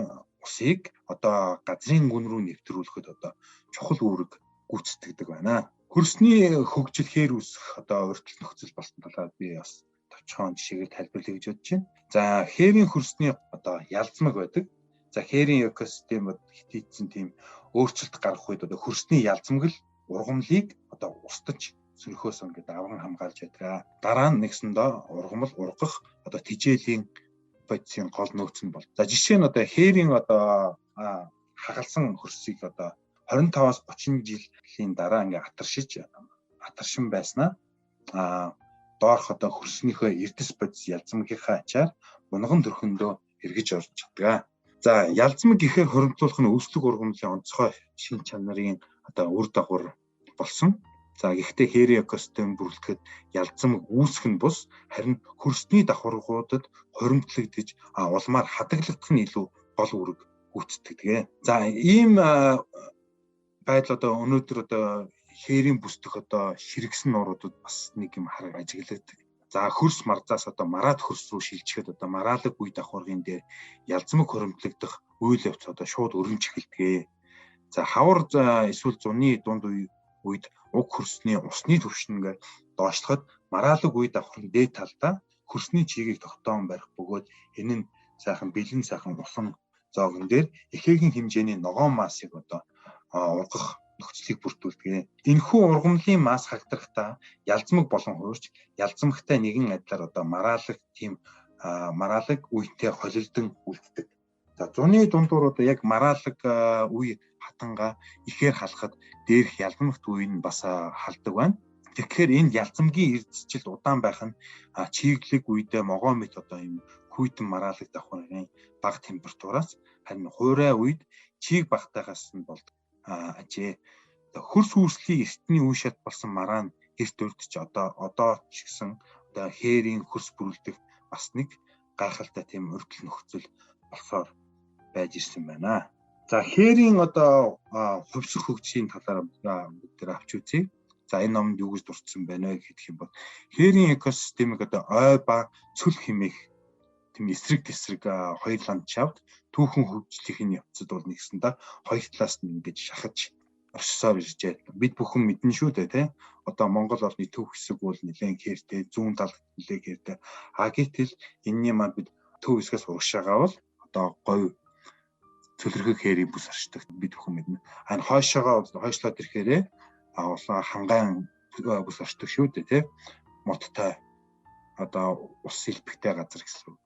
усыг одоо газрын гүн рүү нэвтрүүлэхэд одоо чухал үүрэг гүйцэтгэдэг байна. Хөрсний хөгжил хээр үүсэх одоо урьдчил нөхцөл болсон талаар би бас товчхон жишээгээр тайлбарлая гэж бодож байна. За хээрийн хөрсний одоо ялзмаг байдаг. За хээрийн экосистемд хитийдсэн тийм өөрчлөлт гарах үед одоо хөрсний ялзмаг л ургамлыг одоо устж сөрөхөөс ингээд авган хамгаалж байдаг. Дараа нь нэгсэндээ ургамал ургах одоо тижээлийн бодисын гол нөөц нь бол. За жишээ нь одоо хээрийн одоо хагалсан хөрсийг одоо 25-аас 30 жилийн дараа ингээд атаршин байснаа доорх одоо хөрснийхөө эрдэс бодис ялзмагийнхаа ачаар унган төрхөндөө эргэж орж чаддаг. За ялзмаг гэхээр хуримтлуулах нь өвслөг ургамлын онцгой шин чанарын одоо үр дагавар болсон. За гэхдээ хээрийн экосистем бүрэлдэхэд ялзамг үүсэх нь бус харин хөрсний давхаргуудад хуримтлагдаж улмаар хадгалагдах нь илүү гол үүрэг гүйцэтгэдэг. За ийм байдал одоо өнөөдөр одоо хээрийн бүсдэх одоо ширгсэн нууруудад бас нэг юм хараг ажиглагддаг. За хөрс марзаас одоо мараад хөрс рүү шилжихэд одоо мараалаг үе давхаргын дээр ялзмаг хуримтлагдах үйл явц одоо шууд өрнөж эхэлдэг. За хавар эсвэл зуны дунд үед уг хөрсний усны түвшин ингээд доошлоход мараалаг үе давхрын дээд талдаа хөрсний чигийг тогтоон барих бөгөөд энэ нь сайхан бэлэн сайхан усан зоогон дээр эхэгийн хэмжээний ногоон массыг одоо ургах нөхцөлийг бүрдүүлдэг. Энэхүү ургамлын масс хагдрахтаа ялзмаг болон хуурч ялзмагтай нэгэн адилаар одоо мараалаг тийм мараалаг үетэй холилдон үлддэг. За зуны дундуур одоо яг мараалаг үе хатангаа ихээр халахад дээрх ялзмагт үе нь бас халдаг байна. Тэгэхээр энэ ялзамгийн эрдэсчилд удаан байх нь чиглэг үедээ могоо мэт одоо ийм хүйтэн мараалаг давхаргын бага температураас харин хуурай үед чиг багтаагаас нь болдог ажээ. Хөрс үүслийн эртний үе шат болсон мараа нь эрт урдч одоо ч гэсэн одоо хээрийн хөрс бүрэлдэх бас нэг гайхалтай тийм урьдчил нөхцөл болсоор байж ирсэн байна. За хээрийн одоо хувьсах хөгжлийн талаар бүгд авч үзье. За энэ номонд юу гэж дурдсан байна вэ гэх юм бол хээрийн экосистемийг одоо ой ба цөл хэмээх тийм эсрэг тесрэг хоёр ландшафт түүхэн хөгжлийн явцад бол нэгсэндээ хоёр талаас нь ингэж шахаж оршсоор иржээ. Бид бүхэн мэднэ шүү дээ тий. Одоо Монгол орны төв хэсэг бол нэлээд хээртэй, зүүн тал нэлээд хээртэй. А гэтэл энэний маань бид төв хэсгээс урагшаагаа бол одоо говь цөлрөхөг хээрийн бүс оршдог бид бүхэн мэднэ. А энэ хойшоогоо хойшлоод ирэхээрээ улаан хангаан бүс оршдог шүү дээ тий. Моттой одоо ус элбэгтэй газар гэсэн үг.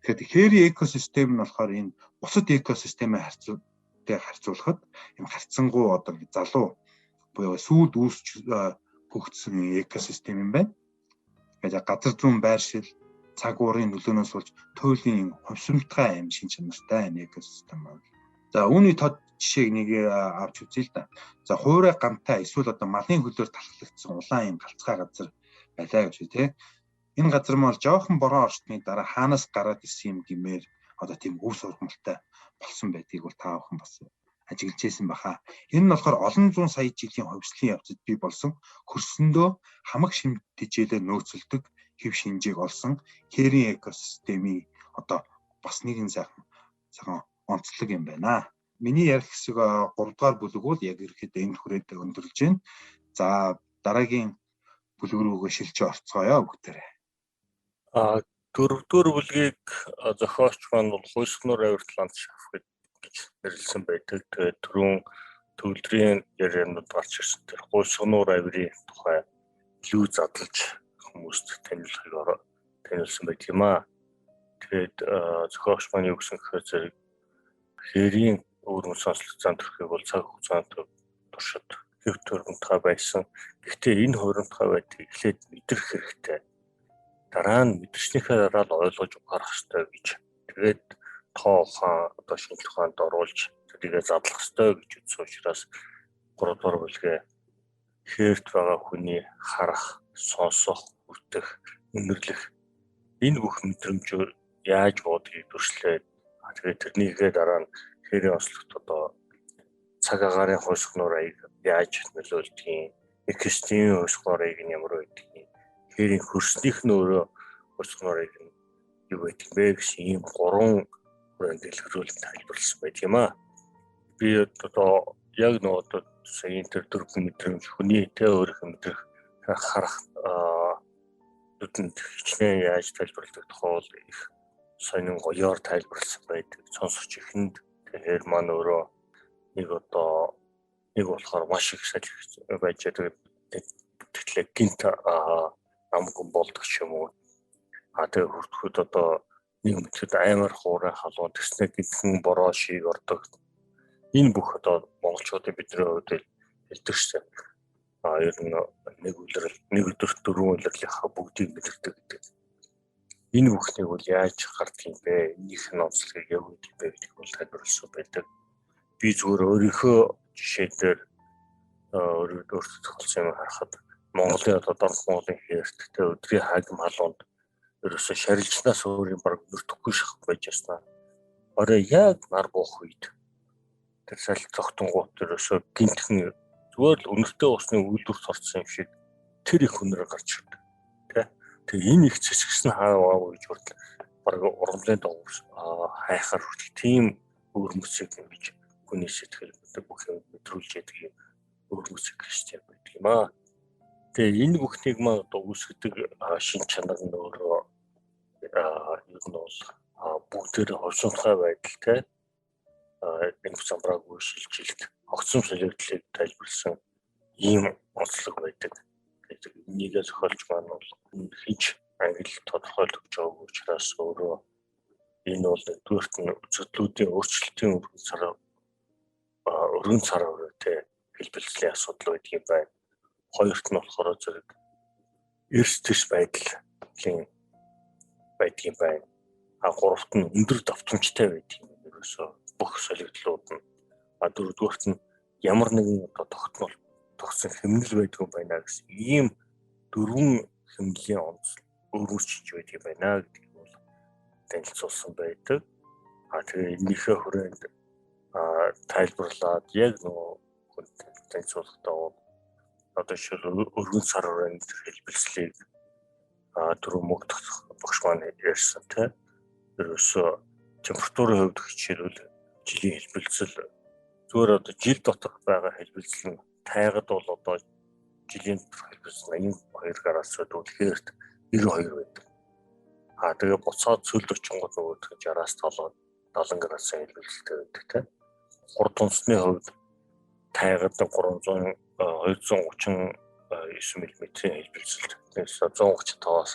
Тэгэхээр хээрийн экосистем нь болохоор энэ бусад экосистемээ харьцуулахад юм харьцангуй одоо залуу буюу сүйд үүсч хөгжсөн экосистем юм байна. Тэгээд газар зүүн байршил, цаг уурын нөлөөнөөс болж туйлын хувьсамтгай юм шин чанартай энэ экосистем байна. За үүний тод жишээг нэг авч үзье л да. За хуурай гамтай эсвэл одоо малын хөлөөр талхлагдсан улаан юм галцгай газар байлаа гэж тий. Энэ газар маань жоохон бороо орсны дараа хаанаас гараад ирсэн юм гэмээр одоо тийм өв сургамалтай болсон байдгийг бол та бүхэн бас ажиглаж байсан баха. Энэ нь болохоор олон зуун сая жилийн хувьслын явцад бий болсон хөрсөндөө хамаг шим тэжээлээр нөөцөлдөг хэв шинжийг олсон хээрийн экосистемийн одоо бас нэгэн сайхан онцлог юм байна. Миний ярих хэсэг 3 дугаар бүлэг бол яг ерөөхдөө энд хүрээд өндөрлж байна. За дараагийн бүлэг рүүгээ шилжиж орцгоё бүгдээрээ. Дөрөвдүгээр бүлгийг зохиолч маань бол хуйсгнуур авирт ландшафт гэж нэрлэсэн байдаг. Тэгээд түрүүн төвлөрийн ярианууд гарч ирсэн тэр хуйсгнуур авирын тухай илүү задлж хүмүүст танилцахыг танилцсан байдаг юм аа. Тэгээд зохиогч маань юу гэсэн гэхээр зэрэг хээрийн өвөрмөц онцлог зан төрхийг бол цаг хугацаанд туршид хэв төрөмтгай байсан. Гэхдээ энэ хуримтгай байдлыг эхлээд мэдрэх хэрэгтэй. Дараа нь мэдэрснийхээ дараа л ойлгож ухаарах хэрэгтэй гэж. Тэгээд тоо ухаан одоо шинжлэх ухаанд оруулж тэрийгэ задлах хэрэгтэй гэж үзсэн учраас 3 дугаар бүлгээ хээрт байгаа хүний харах, сонсох, хүртэх, үнэрлэх энэ бүх мэдрэмжээр яаж буудгийг дүрслээд тэгээд тэрнийхээ дараа нь хээрийн онцлогт одоо цаг агаарын хуйсгнуур аяг яаж нөлөөлдгийг, экосистемийн хуйсгнуур аяг нь ямар байдгийг, хээрийн хөрснийх нь өөрөө хуйсгнуур аяг нь юу байдаг бэ гэсэн ийм гурван хүрээнд дэлгэрүүлэн тайлбарласан байдаг юм аа. Би одоо яг нөгөө одоо саяын тэр дөрвөн мэдрэмж хүний тэ өөрийнх нь мэдрэх харах нүдэнд хичнээн яаж тайлбарладаг тухай бол их сонин гоёор тайлбарласан байдаг. Сонсогч ихэнд тэгэхээр маань өөрөө нэг одоо нэг болохоор маш их салхи байж байгаа. Тэгээд гинт намгүн болдог ч юм уу. А тэгээ хүртэхэд одоо нэг мэтгэд аймар хуурай халуун тэгснэ гинтхэн бороо шиг ордог. Энэ бүх одоо монголчуудын бидний хувьд хэлдэг шээ. А ер нь нэг үлрэл нэг өдөрт дөрвөн үлрэлийнхаа бүгдийг мэдэрдэг гэдэг. Энэ бүхнийг бол яаж гардаг юм бэ? Энийх нь онцлогийг яг үгүй бэ гэдгийг бол тайлбарласан байдаг. Би зүгээр өөрийнхөө жишээ дээр өөртөө тохиолдсон юм харахад Монголын одоо Дорнох Монголын хээрт тэ өдрийн хаагим халуунд ерөөсө шарилжнаас өөр юм баг өртөхгүй шах байж яснаа. Орой яг нар буух үед тэр салхи цогтонгууд ерөөсө гинтхэн зүгээр л үнэртэй усны үйлдвэрт орсон юм шиг тэр их үнэр гарч ирдэг. Тэ. Тэгээ энэ их цэцгсэн хаа гэж хүртэл баг ургамлын дагуу хайхаар хүртэл тийм өвөрмөцийг ингэж хүний сэтгэл бүх юм мэдрүүлж яадаг юм өвөрмөцийг христиан байдаг юм аа. Тэгээ энэ бүхнийг маань одоо үүсгэдэг шин чанар нь өөрөө ер нь бол бүгдээр хувьсамтгай байдалтай энэ самбраагүй шилжилт огцом солигдлыг тайлбарласан ийм онцлог байдаг. Тэгээд энийгээ зохиолч маань бол хинч англи тодорхойлж өгч байгаагүй учраас өөрөө энэ бол нэгдүгээрт нь үзэгдлүүдийн өөрчлөлтийн өргөн цар өрөөтэй хэлбэлзлийн асуудал байдаг юм байна. Хоёрт нь болохоор зэрэг эрс тэрс байдлын байдаг юм байна. А гуравт нь өндөр давтамжтай байдаг юм. Ерөөсөө бүх солигдлууд нь. А дөрөвдүгээрт нь ямар нэгэн одоо тогтмол тогтсон хэмнэл байдаг юм байна гэсэн ийм дөрвөн хэмнэлийн онц өөрөөр байдаг юм байна гэдгийг бол танилцуулсан байдаг. А тэгээ энэнийхээ хүрээнд тайлбарлаад яг нөгөө хүн танилцуулахдаа одоо жишээл өргөн сар хүрээнд хэлбэлцлийг түрүү мөгдөх багш маань ярьсан тийм. Ерөөсөө температурын хувьд хичээлвэл жилийн хэлбэлцэл зүгээр одоо жил доторх байгаа хэлбэлцэл нь тайгад бол одоо жилийн доторх хэлбэлцэл 82 градус байдаг. Хээрт 92 байдаг. А тэгээ буцаад цөлд очингууд нөгөөх нь 60-аас 70 градусын хэлбэлцэлтэй байдаг тийм. Хурд унсны хувьд тайгад 300 239 мм-ийн хэлбэлцэлт. 135-аас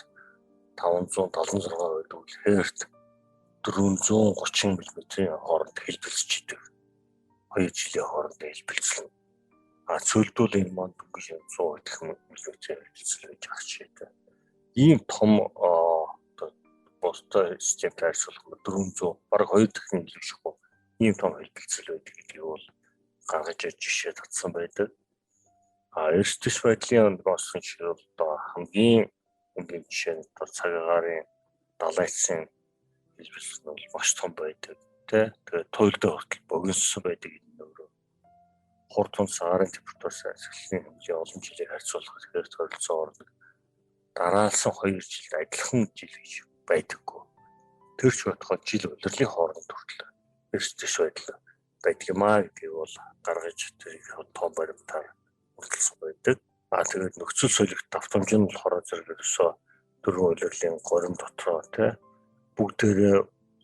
576 байдаг бол хээрт 430 мм-ийн хооронд хэлбэлзэж идэг. 2 жилийн хооронд хэлбэлзэлнэ. А цөлдүүл энэ маань дөнгөж 100 хэдхэн мм-ийн хэлбэлзэл байж байгаа жишээтэй. Ийм том одоо бусдад системтэй харьцуулах 400 бараг 2 дахин илүү шахуу ийм том хэлбэлзэл байдаг гэдгийг бол гаргаж жишээ татсан байдаг. А эрс дэс байдлын онцлог жишээ бол одоо хамгийн энгийн жишээ нь одоо цаг агаарын далайцын хэлбэлзэл нь бол маш том байдаг тий. Тэгээд туйлдаа хүртэл богиноссон байдаг энэ нь өөрөө хурд тунд агаарын температураас сахилгын хэмжээ олон жилээр харьцуулахад тэгэхээр ойролцоогоор дараалсан 2 жилд адилхан жил гэж байдаггүй. Тэр ч байтугай жил улирлын хооронд хүртэл эрс дэс байдал байдаг юм аа гэдгийг бол гаргаж тэрийг том баримтаар хүртэлсэн байдаг. А тэгээд нөхцөл солигдох давтамж нь болохоор зэрэг ерөөсөө дөрвөн улирлын горим дотроо тий бүгдээрээ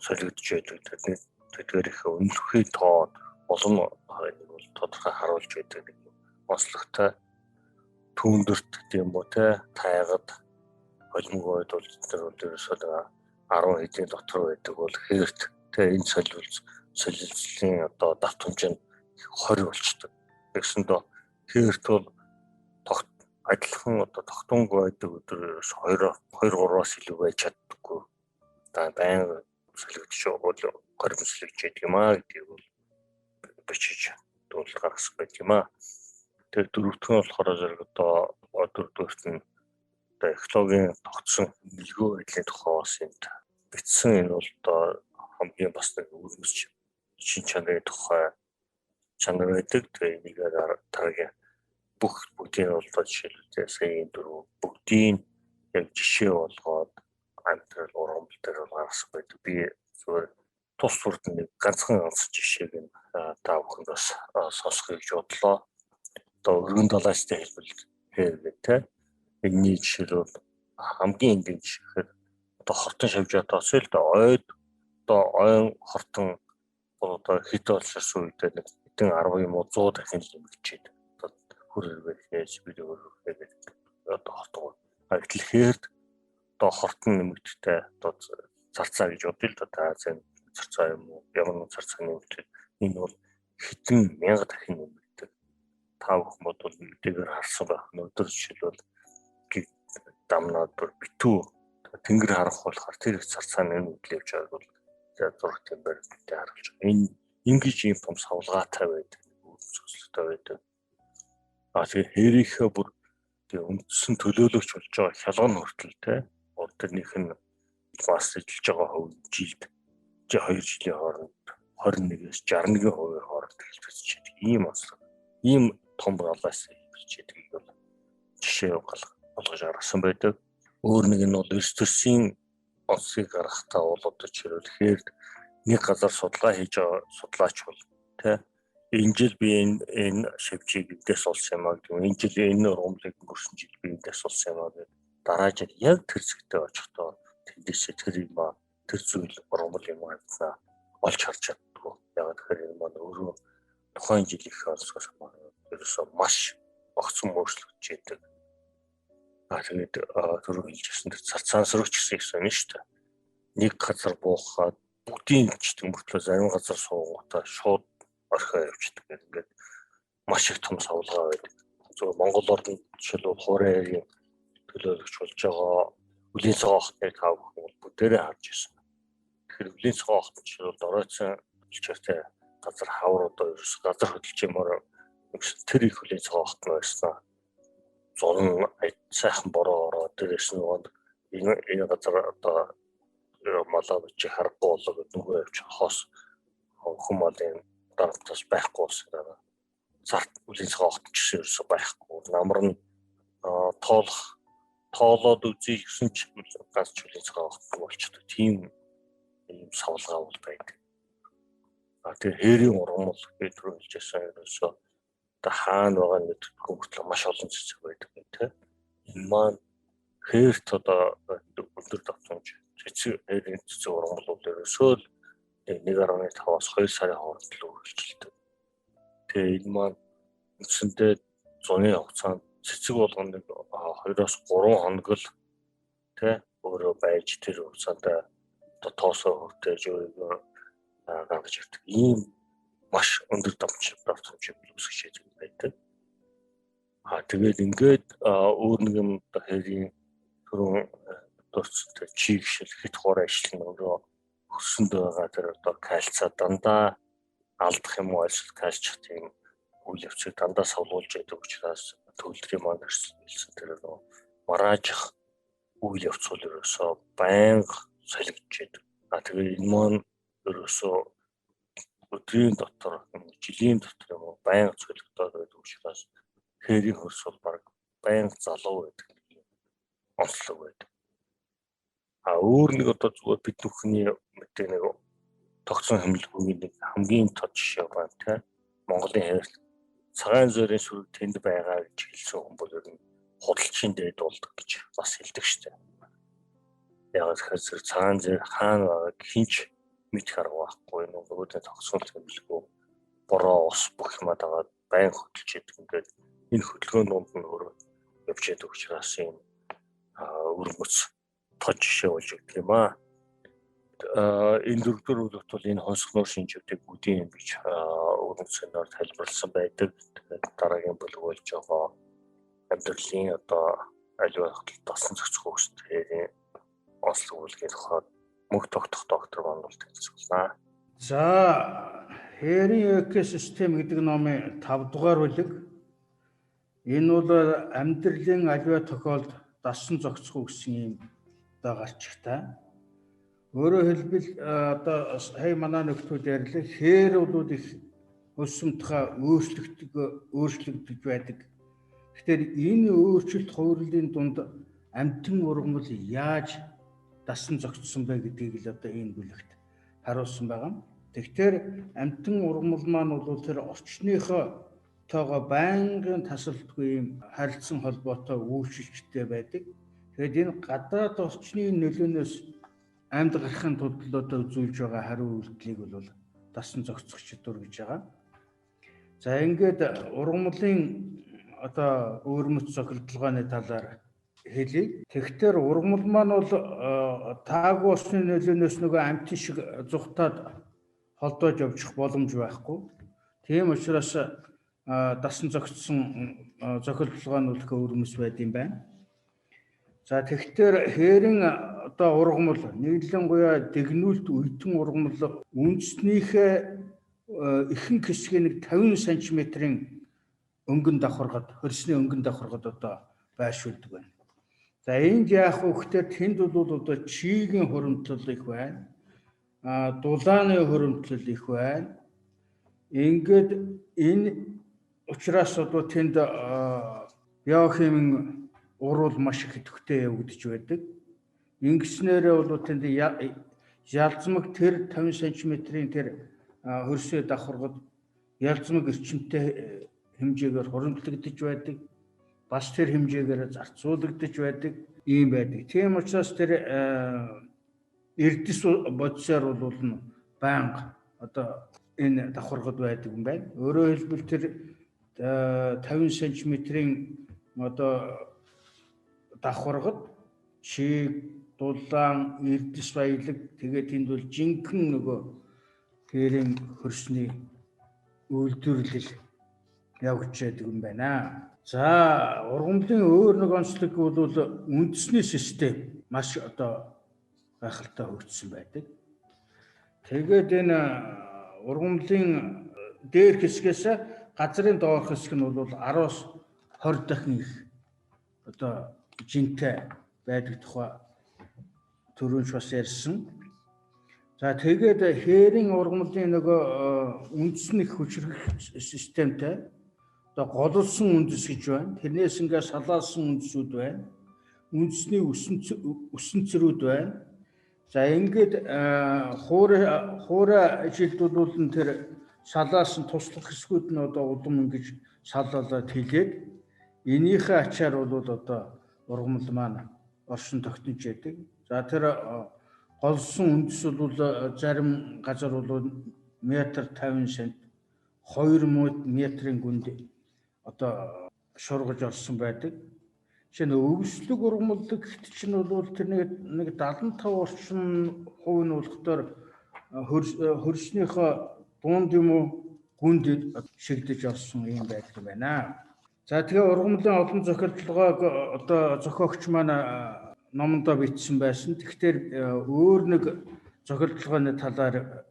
солигдож байдаг. Тэдний тэдгээрийнхээ үнэлэхүй тоо олон нэг бол тодорхой харуулж байдаг нэг онцлогтой түүндэрт гэдэг юм уу тий тайгад холимог ойд бол тэр бол ерөөсөө 10 хэдийн дотор байдаг бол хээрт тий энэ солилцлын одоо давтамж нь 20 болчдөг. Тэгсэндээ хээрт бол адилхан одоо тогтунгүй байдаг өдөр 2 2 3-аас илүү байж чаддаггүй. Та байнга солигдож бол горим солигдож байдаг юм аа гэдгийг бол бичиж дуулал гаргасан байдаг юм аа. Тэр дөрөвдөх нь болохоор зэрэг одоо дөрөвдүгээрт нь одоо экологийн тогтсон нэлгөө байдлын тухай бас энд бичсэн. Энэ бол одоо хамгийн бас нэг өвөрмөц шин чанарын тухай чанар байдаг. Тэгээ энийг дараагийн бүх бүгдийг нь бол жишээлбэл саяын дөрөв бүгдийг яг жишээ болгоод амьдрал ургамал дээр бол гаргасан байдаг. Би зүгээр тус бүрд нэг ганцхан ганц жишээг нь та бүхэнд бас сонсгоё гэж бодлоо. Одоо өргөн далайчтай хэлбэл хэрэг те. Энэний жишээлбэл хамгийн энгийн жишээ гэхээр одоо хортон шавжаа тооцъё л да. Ойд одоо ойн хортон одоо хэд олширсан үедээ нэг хэдэн 10 юм уу 100 дахин нэмэгчээд одоо хөр хэрэг хийж бид өөр гэдэг одоо хортон. Гэтэл хээрд одоо хортон нэмэгдэлтэй одоо зарцаа гэж бодъё л да. Та зэн зарцаа юм уу ямар нэг зарцаа нэмэгдэл энэ бол хэдэн мянга дахин нэмэгддэг. Та бүхэн бодвол мэдээгээр харсан байх. Өнөөдөр жишээлбэл дамнаад бүр битүү тэнгэр харах болохоор тэр их зарцаа нэмэгдэл явж байгааг бол зурагт юм баримттай харуулж байгаа. Энэ ингэж ийм том савлгаатай байдаг, цоцлогтой байдаг. А тэгээ хээрийнхээ бүр тэгээ үндсэн төлөөлөгч болж байгаа хялган хүртэл те тэрнийх нь бас ажиллаж байгаа хувь жилд 2 жилийн хооронд 21-ээс 61% хооронд хэлбэлзэж байдаг. Ийм онцлог. Ийм том балаас хэлбэлзэж байдгийг бол жишээ болгож гаргасан байдаг. Өөр нэг нь бол эрс төрсийн онцлогийг гаргахтаа бол одоо жишээлбэл хээрд нэг газар судалгаа хийж байгаа судлаач бол тэ энэ жил би энэ шавжийг эндээс олсон юм аа гэдэг. Энэ жил энэ ургамлыг өнгөрсөн жил би эндээс олсон юм аа гэдэг. Дараа жил яг тэр зэгтээ очихдоо тэндээсээ тэр юм аа тэр зүйл ургамал юм аа олж харж чаддгүй. Яг тэгэхээр энэ маань өөрөө тухайн жилийнхээ онцлогоос ерөөсөө маш огцон өөрчлөгдөж яадаг. Тэгээд түрүү хэлжсэн тэр цацаан сөрөгч гэсэн их сонь шүү дээ. Нэг газар буухаад бүгдийн чдэг мөртлөө зарим газар суугуудаа шууд орхио явчихдаг гэх ингээд маш их том савлгаа байдаг. Зөвхөн Монгол орнд жишээлбэл хуурайгийн төлөөлөгч болж байгаа үлийн цагаан хотныг та бүхэн бол бүгдээрээ харж ирсэн. Тэгэхээр үлийн цагаан хот жишээлбэл доройцсон төлчөртэй газар хавар одоо ерөөс газар хөдөлж юмар тэр их үлийн цагаан хот нь байсан. Зурн сайхан бороо ороод дээрээс нь нөгөө энэ газар одоо малаа чи харахгүй болоо гэдэг нөгөө явж хоос хүн малын дарамтаас байхгүй болсон дараа зарт үлийн цагаан хот ч гэсэн ерөөсөө байхгүй. Намар нь тоолох тоолоод үзье гэсэн ч ганц чүлийн цагаан хот болчихдог. Тийм ийм савлгаа бол байдаг. А тэр хээрийн ургамал би түрүү хэлжсэн ерөөсөө одоо хаана байгаа нь мэдэхгүй мөртлөө маш олон цэцэг байдаг гэх тээ. Энэ маань хээрт одоо өндөр давтамж цэцэг хээрийн цэцэг ургамал бол ерөөсөө л 1.5-аас 2 сарын хооронд л үргэлжилдэг. Тэгээ энэ маань үндсэндээ зуны хугацаанд цэцэг болгоно нэг 2-оос 3 хоног л тэ өөрөө өөрөө байж тэр хугацаанд одоо тоосоо хүртээж өөрийгөө гаргаж ирдэг. Ийм маш өндөр давтамжийг үүсгэж яадаг байдаг. Тэгээд ингээд өөр нэг юм одоо хэрийн түрүүн дурдсан чигшил хит хуурай ижил нь өөрөө хөрсөнд байгаа тэр одоо кальцаа дандаа алдах юм уу эсвэл кальчих тийм үйл явцыг дандаа савлуулж яадаг учраас төгөлдрийн маань хэлсэн тэр нөгөө мараажих үйл явц бол ерөөсөө байнга солигдож яадаг. Тэгээ энэ маань ерөөсөө өдрийн дотор, жилийн дотор юм уу байнга солигдоод байдаг учраас хээрийн хөрс бол баг байнга залуу байдаг нэг юм онцлог байдаг. Өөр нэг одоо зүгээр бид бүхний мэдээ нэг тогтсон хэмнэлтийн нэг хамгийн тод жишээ байна тийм. Монголын хээр цагаан зөөрийн сүрэг тэнд байгаа гэж хэлсэн хүн бол ер нь худалчин дээд болдог гэж бас хэлдэг штэ. Яг тэгэхээр цагаан зөөр хаана байгааг хинч мэдэх арга байхгүй, нөгөө тогтсон хэмнэлгүй бороо ус бүх юмаа дагаад байн хөдөлж идэг. Ингээд энэ хөдөлгөөн дунд нь өөрөө явж яадаг учраас юм өргөц тод жишээ болж өгдөг юм аа. Энэ дөрөвдүгээр бүлэгт бол энэ хонсгоноор шинжүүдийг бүдийн юм гэж өргөцөөр тайлбарласан байдаг. Тэгээд дараагийн бүлэг болж байгаа амьдралын одоо аливаа тасан зохицох үүсэлтийн онцлог бүлгийн тухай мөнх тогтох доктор маань бол танилцуулна. За, Хэрийн экосистем гэдэг номын 5 дугаар бүлэг. Энэ бол амьдралын аливаа тохиолдолд дасан зохицох гэсэн юм одоо гарчигтай. Өөрөөр хэлбэл одоо сая манай нөхдүүд ярьлаа, хээр бол их өсөмтгөө өөрчлөгдөж байдаг. Тэгэхээр энэ өөрчлөлт хувирлын дунд амьтан ургамал яаж дасан зохицсон бэ гэдгийг л одоо энэ бүлэгт харуулсан байгаа. Тэгэхээр амьтан ургамал маань бол тэр орчныхоо тоогоо байнгын тасалдгүй юм харилцан холбоотой үйлчлэлтэй байдаг. Тэгэхээр энэ гадаад орчны нөлөөнөөс амьд гарахын тулд одоо үзүүлж байгаа хариу үйлдэлийг бол дасан зохицох чадвар гэж байгаа. За, ингээд ургамлын одоо өвөрмөц зохилдолгооны талаар хэлье. Тэгэхээр ургамал маань бол таагүй орчны нөлөөнөөс нөгөө амьтан шиг зүхтаад холдоож явчих боломж байхгүй. Тийм учраас дасан зохицсон зохилдолгоо нь бол өвөрмөц байд юм байна. За, тэгэхээр хээрэн одоо ургамал нийлэнгуяа дэгнүүлт үйтэн ургамал үндснийхээ ихэнх хэсгийг нэг 50 см-ийн өнгөн давхаргад, хөрсний өнгөн давхаргад одоо байршуулдаг байна. За, энд яах вэ гэхээр тэнд бол одоо чигийн хуримтлал их байна. Дулааны хуримтлал их байна. Ингээд энэ учраас одоо тэнд биохимийн уруул маш их идэвхтэй явагдаж байдаг. Ингэснээрээ бол тэнд ялзмаг тэр 50 см-ийн тэр хөрсөө давхаргад ялзмаг эрчимтэй хэмжээгээр хуримтлагдаж байдаг. Бас тэр хэмжээгээр зарцуулагдаж байдаг ийм байдаг. Тийм учраас тэр эрдэс бодисоор бол байнга одоо энэ давхаргад байдаг юм байна. Өөрөөр хэлбэл тэр 50 см-ийн одоо давхаргад чиг, дулаан, эрдэс баялаг, тэгээд тэнд бол жинхэнэ нөгөө хээрийн хөрсний үйлдвэрлэл явагдаж байдаг юм байна. За, ургамлын өөр нэг онцлог бол үндэсний систем маш одоо гайхалтай хөгжсөн байдаг. Тэгээд энэ ургамлын дээр хэсгээс газрын доорх хэсэг нь бол 10-аас 20 дахин их одоо жинтэй байдаг тухай түрүүнч бас ярьсан. За, тэгээд хээрийн ургамлын нөгөө үндэсний хүчрэх системтэй одоо голлсон үндэс гэж байна. Тэрнээс ингээ салаалсан үндэсүүд байна. Үндэсний өсөн цэрүүд байна. За, ингээд хуурай ажилд бол тэр салаалсан туслах хэсгүүд нь одоо улам ингэж салаалаад хилээд энийхээ ачаар бол одоо ургамал маань оршин тогтнож яадаг. За, тэр голсон үндэс бол зарим газар бол метр 50 сент 2 метрийн гүнд одоо шургаж орсон байдаг. Жишээ нь өвслөг ургамлаг гэхт чинь бол тэр нэг 75 орчим хувь нь болохоор хөрснийхөө дунд юм уу гүнд шигдэж олсон ийм байдал байна. За тэгээ ургамлын олон зохиолдлогоог одоо зохиогч маань номондоо бичсэн байсан. Тэгэхээр өөр нэг зохиолдлогооны талаар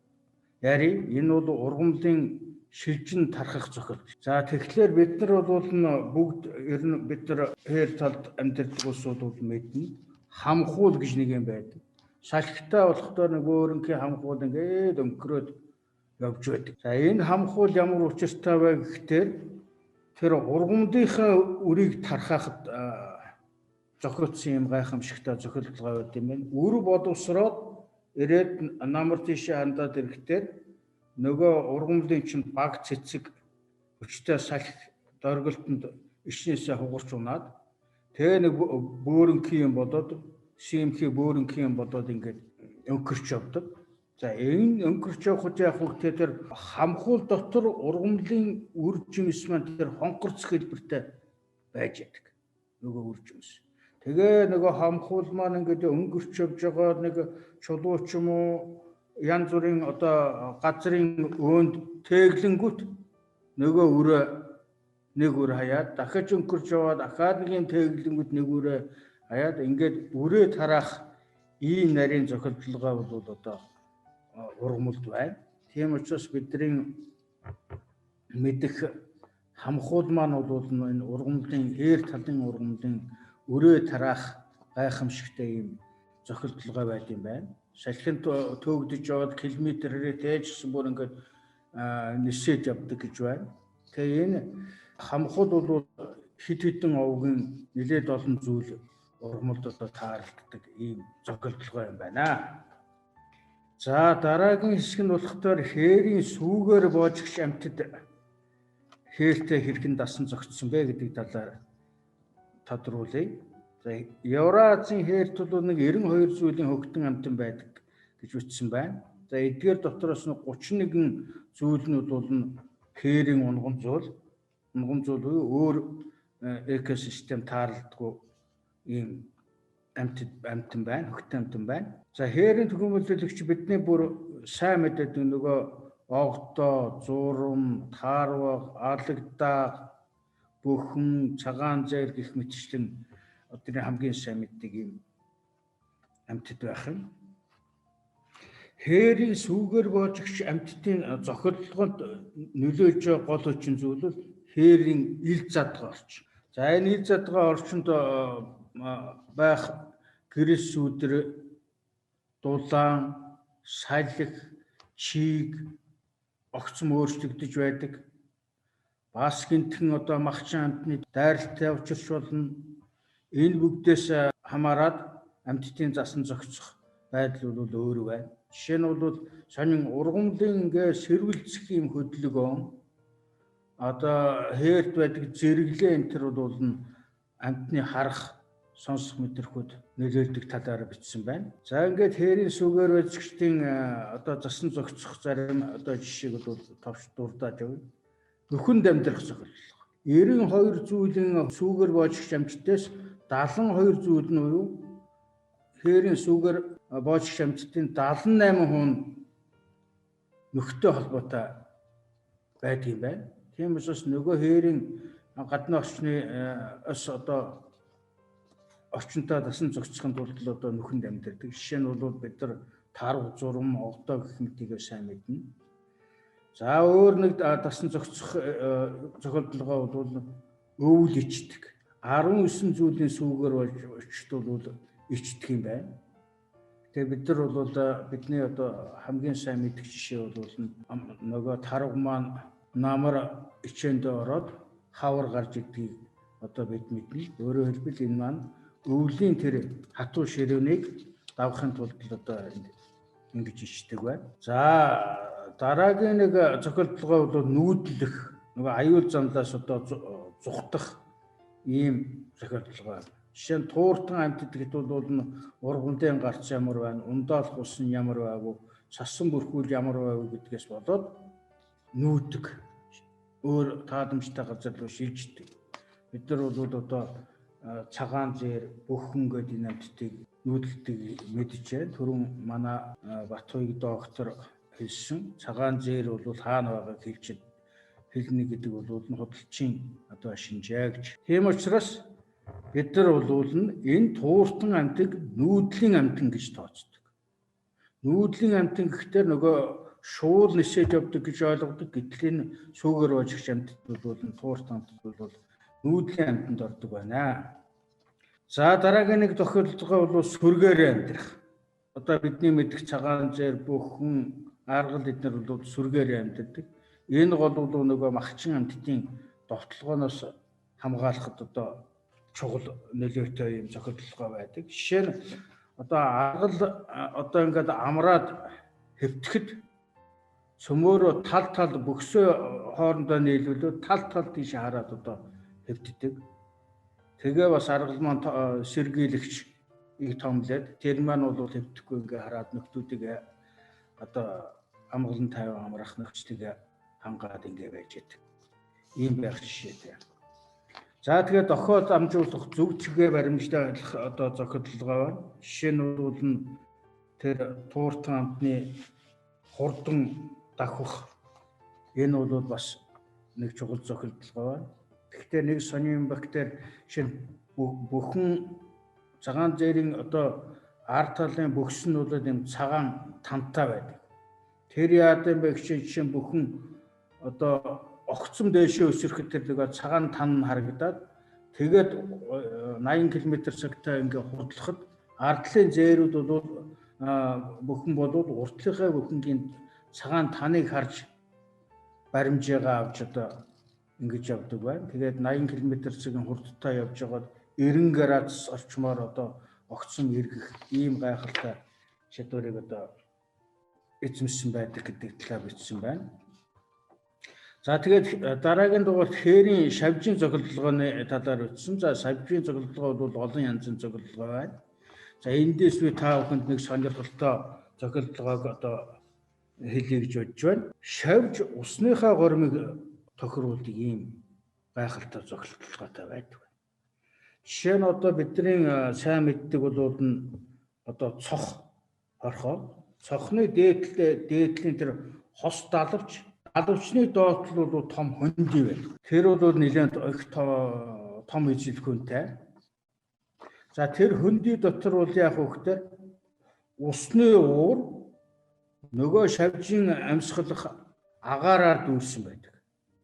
ярив. Энэ бол ургамлын шилжин тархах зохиолдол. За тэгэхээр бид нар бол бүгд ер нь бид нар хээр талд амьдардаг улсууд бол мэднэ. Хамхуул гэж нэг юм байдаг. Салхитай болохоор нэг өөрөнхийн хамхуул ингээд өнгөрөөд явж байдаг. За энэ хамхуул ямар учиртай вэ гэхээр тэр ургамлынхаа үрийг тархахад зохиоцсон юм гайхамшигтай зохиолдлого байд юм байна. Үр боловсроод ирээд намар тийшээ хандаад ирэхдээ нөгөө ургамлын чинь баг цэцэг хүчтэй салхи доргилтонд ишнээсээ хугарч унаад тэгээ нэг бөөрөнхий юм болоод симхий бөөрөнхий юм болоод ингээд өнгөрч явдаг. За энэ өнгөрч явахад яг хөө тэр хамхуул дотор ургамлын үр жимс маань тэр хонхорцох хэлбэртэй байж яадаг. Нөгөө үр жимс. Тэгээ нөгөө хамхуул маань ингээд өнгөрч явж байгаа нэг чулуу ч юм уу янз бүрийн одоо газрын өөнд тэглэнгүүт нөгөө өрөө нэг үр хаяад дахиж өнгөрч яваад дахиад нэг юм тэглэнгүүт нэг өрөө хаяад ингээд өрөө тараах ийм нарийн зохиолдлогоо бол одоо ургамалд байна. Тийм учраас бидний мэдэх хамхуул маань бол энэ ургамлын ээр талын ургамлын өрөө тараах гайхамшигтай ийм зохиолдлогоо байд юм байна. Салхинд төөгдөж яваад километрээр тээжсэн бүр ингээд нисээд явдаг гэж байна. Тэгээ энэ хамхуул бол хит хитэн овгийн нэлээд олон зүйл ургамалд одоо тааралддаг ийм зохиолдлогоо юм байна. За дараагийн хэсэг нь болохоор хээрийн сүүгээр боожигч амьтад хээртэй хэрхэн дасан зогтсон бэ гэдэг талаар тодруулъя. За Евразийн хээрт бол нэг 92 зүйлийн хөгтөн амьтан байдаг гэж бичсэн байна. За эдгээр дотроос нь 31 зүйл нь бол хээрийн унган зуул, унган зуул буюу өөр экосистем тааралдгүй ийм амьтан байна, хөгтөн амьтан байна. За хээрийн төхөөрөмжлөгч бидний бүр сайн мэдээд нөгөө огдоо, зурам, таарваг, алагдаа, бүхэн, цагаан зээр гих мэтчлэн одны хамгийн сайн мэддэг юм амьтад байх юм. Хээрийн сүүгээр боожигч амьтдын зохиолдлогод нөлөөлж байгаа гол хүчин зүйл бол хээрийн ил задгаа орчин. За энэ ил задгаа орчинд байх гэрэл сүүдэр, дулаан, салхи, чиг огцом өөрчлөгдөж байдаг. Бас гинтхэн одоо махчин амьтны дайралтай учирч болно. Энэ бүгдээс хамаарат амьтдын засан зохицох байдал бол өөр байна. Жишээ нь бол сонин ургамлын ингээ сэрвэлцэх юм хөдөлгөөн одоо хээрт байдаг зэрэглээ энэ төр бол амьтны харах, сонсох мэдрэхүйд нөлөөлдөг талаар бичсэн байна. За ингээд хээрийн сүгээр үзэгчдийн одоо засан зохицох зарим одоо жишээг бол товч дурдаад явна. Нөхөнд амьдрах зохиолдлого. 92 зүйлийн сүүгээр боожигч амьтдаас 72 зүйл нь буюу хээрийн сүүгээр боожигч амьтдын 78% нь нөхтэй холбоотой байдаг юм байна. Тийм учраас нөгөө хээрийн гадны орчны ос одоо орчинтой дасан зохицохын тулд л одоо нөхөнд амьдардаг. Жишээ нь бол бид нар тарв, зурам, огдоо гэх мэтийг сайн мэднэ. За өөр нэг дасан зохицох зохиолдлогоо бол өвөл ичдэг. 19 зүйлийн сүүгээр болж очтол бол ичдэг юм байна. Тэгээ бид нар бол бидний одоо хамгийн сайн мэдэх жишээ бол нөгөө тарв маань намар ичээндээ ороод хавар гарч идгийг одоо бид мэднэ. Өөрөөр хэлбэл энэ маань өвлийн тэр хатуу ширүүнийг давахын тулд одоо ингэж ичдэг байна. За дараагийн нэг зохиолдлогоо бол нүүдлэх нөгөө аюул замлаас одоо зугтах ийм зохиолдлогоо. Жишээ нь тууртан амьтад гэдэг бол ургамлын гарц ямар байна, ундаалах ус нь ямар байв, сасан бүрхүүл ямар байв гэдгээс болоод нүүдэг. Өөр тааламжтай газар руу шилждэг. Бид нар бол одоо цагаан зээр бөхөн гэдэг энэ амьтдыг нүүдэлдэг мэдж байна. Түрүүн манай Батхуйг доктор хэлсэн цагаан зээр бол хаана байгааг хэлж хэлнэ гэдэг бол худалчин одоо шинжээ гэж. Тийм учраас бид нар бол энэ тууртан амьтыг нүүдлийн амьтан гэж тооцдог. Нүүдлийн амьтан гэхтэр нөгөө шуул нисэж явдаг гэж ойлгодог. Гэтэл энэ сүүгээр божигч амьтад бол тууртан амьтад бол нүүдлийн амьтанд ордог байна. За дараагийн нэг тохиолдолгоо бол сүргээр амьдрах. Одоо бидний мэдих цагаан зээр бүхэн аргал эднэр бол сүргээр амьдардаг. Энэ гол бол нөгөө махчин амьтдын довтлогооноос хамгаалахад одоо чухал нөлөөтэй юм зохиолдлогоо байдаг. Жишээ нь одоо аргал одоо ингээд амраад хэвтэхэд цөмөөрөө тал тал бөксөө хоорондоо нийлүүлээд тал тал тийш хараад одоо хэвтдэг. Тэгээ бас аргал маань сэргийлэгч их томлоод тэр маань бол хэвтэхгүй ингээ хараад нөхдүүдийг одоо амгалан тайван амрах нөхцөлийг хангаад ингээ байж байдаг. Ийм байх жишээтэй. За тэгээд дохиод амжуулах зөв чигээ баримжтай байх одоо зохиолдлогоо байна. Жишээ нь бол тэр тууртан амтны хурдан давхих энэ бол бас нэг чухал зохиолдлогоо байна. Гэхдээ нэг сонин бактери жишээ нь бүхэн цагаан зээрийн одоо ард талын бөхс нь бол юм цагаан тантай байдаг. Тэр яад юм бэ гэж жишээ нь бүхэн одоо огцом дээшээ өсөрөхөд тэр нөгөө цагаан тан харагдаад тэгээд 80 км цагтаа ингээ хурдлахад ардлын зээрүүд бол бүхэн болвол уртлынхаа бүхэнгийн цагаан таныг харж баримжаагаа авч одоо ингэж явдаг байна. Тэгээд 80 км цагийн хурдтай явж байгаад 90 градус орчмоор одоо огцом эргэх ийм гайхалтай чадварыг одоо эзэмшсэн байдаг гэдэг талаар бичсэн байна. За тэгээд дараагийн дугаарт хээрийн шавжийн зохиолдлогооны талаар бичсэн. За шавжийн зохиолдлогоо бол олон янзын зохиолдлогоо байна. За эндээс би та бүхэнд нэг сонирхолтой зохиолдлогоог одоо хэлье гэж бодож байна. Шавж усныхаа гормыг тохируулдаг ийм гайхалтай зохиолдлоготой байдаг. Жишээ нь одоо бидний сайн мэддэг бол нь одоо цох хорхоо. Цохны дээдлийн тэр хос далавч далавчны доод тал бол том хөндөй байдаг. Тэр бол нэлээд их том эзэлхүүнтэй. За тэр хөндөй дотор бол яг хөөхтөр усны уур нөгөө шавжин амьсгалах агаараар дүүрсэн байдаг.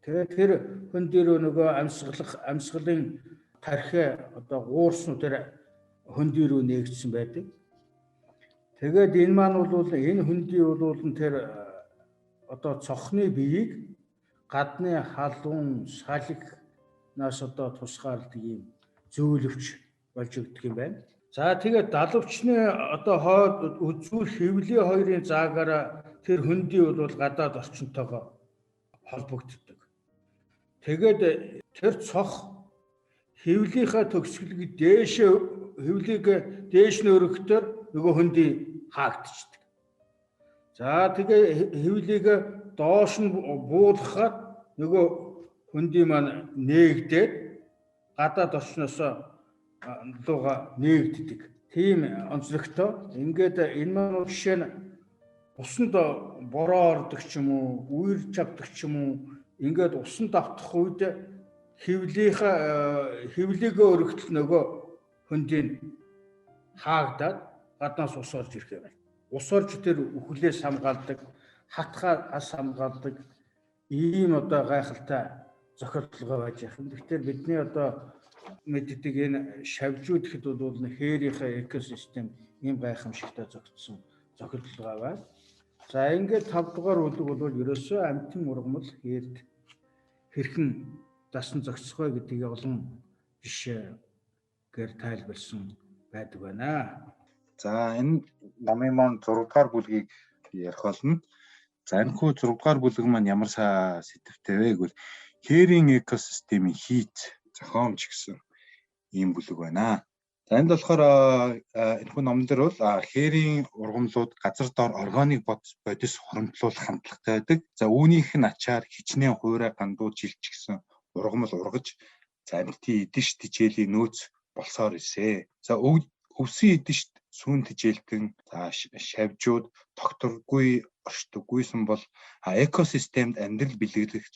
Тэгээд тэр хөндөй рүү нөгөө амьсгалах амьсгалын тархи одоо уурсан тэр хөндөй рүү нээгдсэн байдаг. Тэгээд энэ маань бол энэ хөндөй бол тэр одоо цохны биеийг гадны халуун салхинаас одоо тусгаарладаг ийм зөөлөвч болж өгдөг юм байна. За тэгээд далавчны одоо хойд үзүүр хэвлийн хоёрын заагаараа тэр хөндөй бол гадаад орчинтойгоо холбогддог. Тэгээд тэр цох хэвлийнхаа төгсгөлийг дээшээ хэвлийг дээш нь өргөхтөр нөгөө хөндөй хаагдчихдаг. За тэгээ хэвлийг доош нь буулгахаар нөгөө хөндөй маань нээгдээд гадаад орчноос луга нээгддэг. Тийм онцлогтой. Ингээд энэ маань жишээ нь усанд бороо ордог ч юм уу, үер чавдаг ч юм уу, ингээд усанд автах үед хэвлийнхаа хэвлийгөө өргөтөл нөгөө хөндийн хаагдаад гаднаас ус орж ирэх юм байна. Ус орж тэр үхлээс хамгаалдаг, хатхаас хамгаалдаг ийм одоо гайхалтай зохиолдлогоо байж явах юм. Тэгэхээр бидний одоо мэддэг энэ шавжууд гэхэд бол хээрийнхээ экосистем ийм гайхамшигтай зохицсон зохиолдлогоо байна. За ингээд 5 дугаар бүлэг бол ерөөсөө амьтан ургамал хээрд хэрхэн дасан зохицох вэ гэдгийг олон жишээгээр тайлбарлсан байдаг байна. За энэ номын маань 6 дугаар бүлгийг ярих болно. За энэхүү 6 дугаар бүлэг маань ямар сэдвтэй вэ гэвэл хээрийн экосистемийн хийц зохиомж гэсэн ийм бүлэг байна. За энд болохоор энэхүү номон дээр бол хээрийн ургамлууд газар дор органик бодис хуримтлуулах хандлагатай байдаг. За үүнийх нь ачаар хичнээн хуурай гандуу жилч гэсэн ургамал ургаж за амьтдын идэж тижээлийн нөөц болсоор ирсэ. За өвсөн идэж сүүн тэжээлтэн за шавжууд тогтворгүй оршдоггүйсэн бол экосистемд амьдрал бэлэглэгч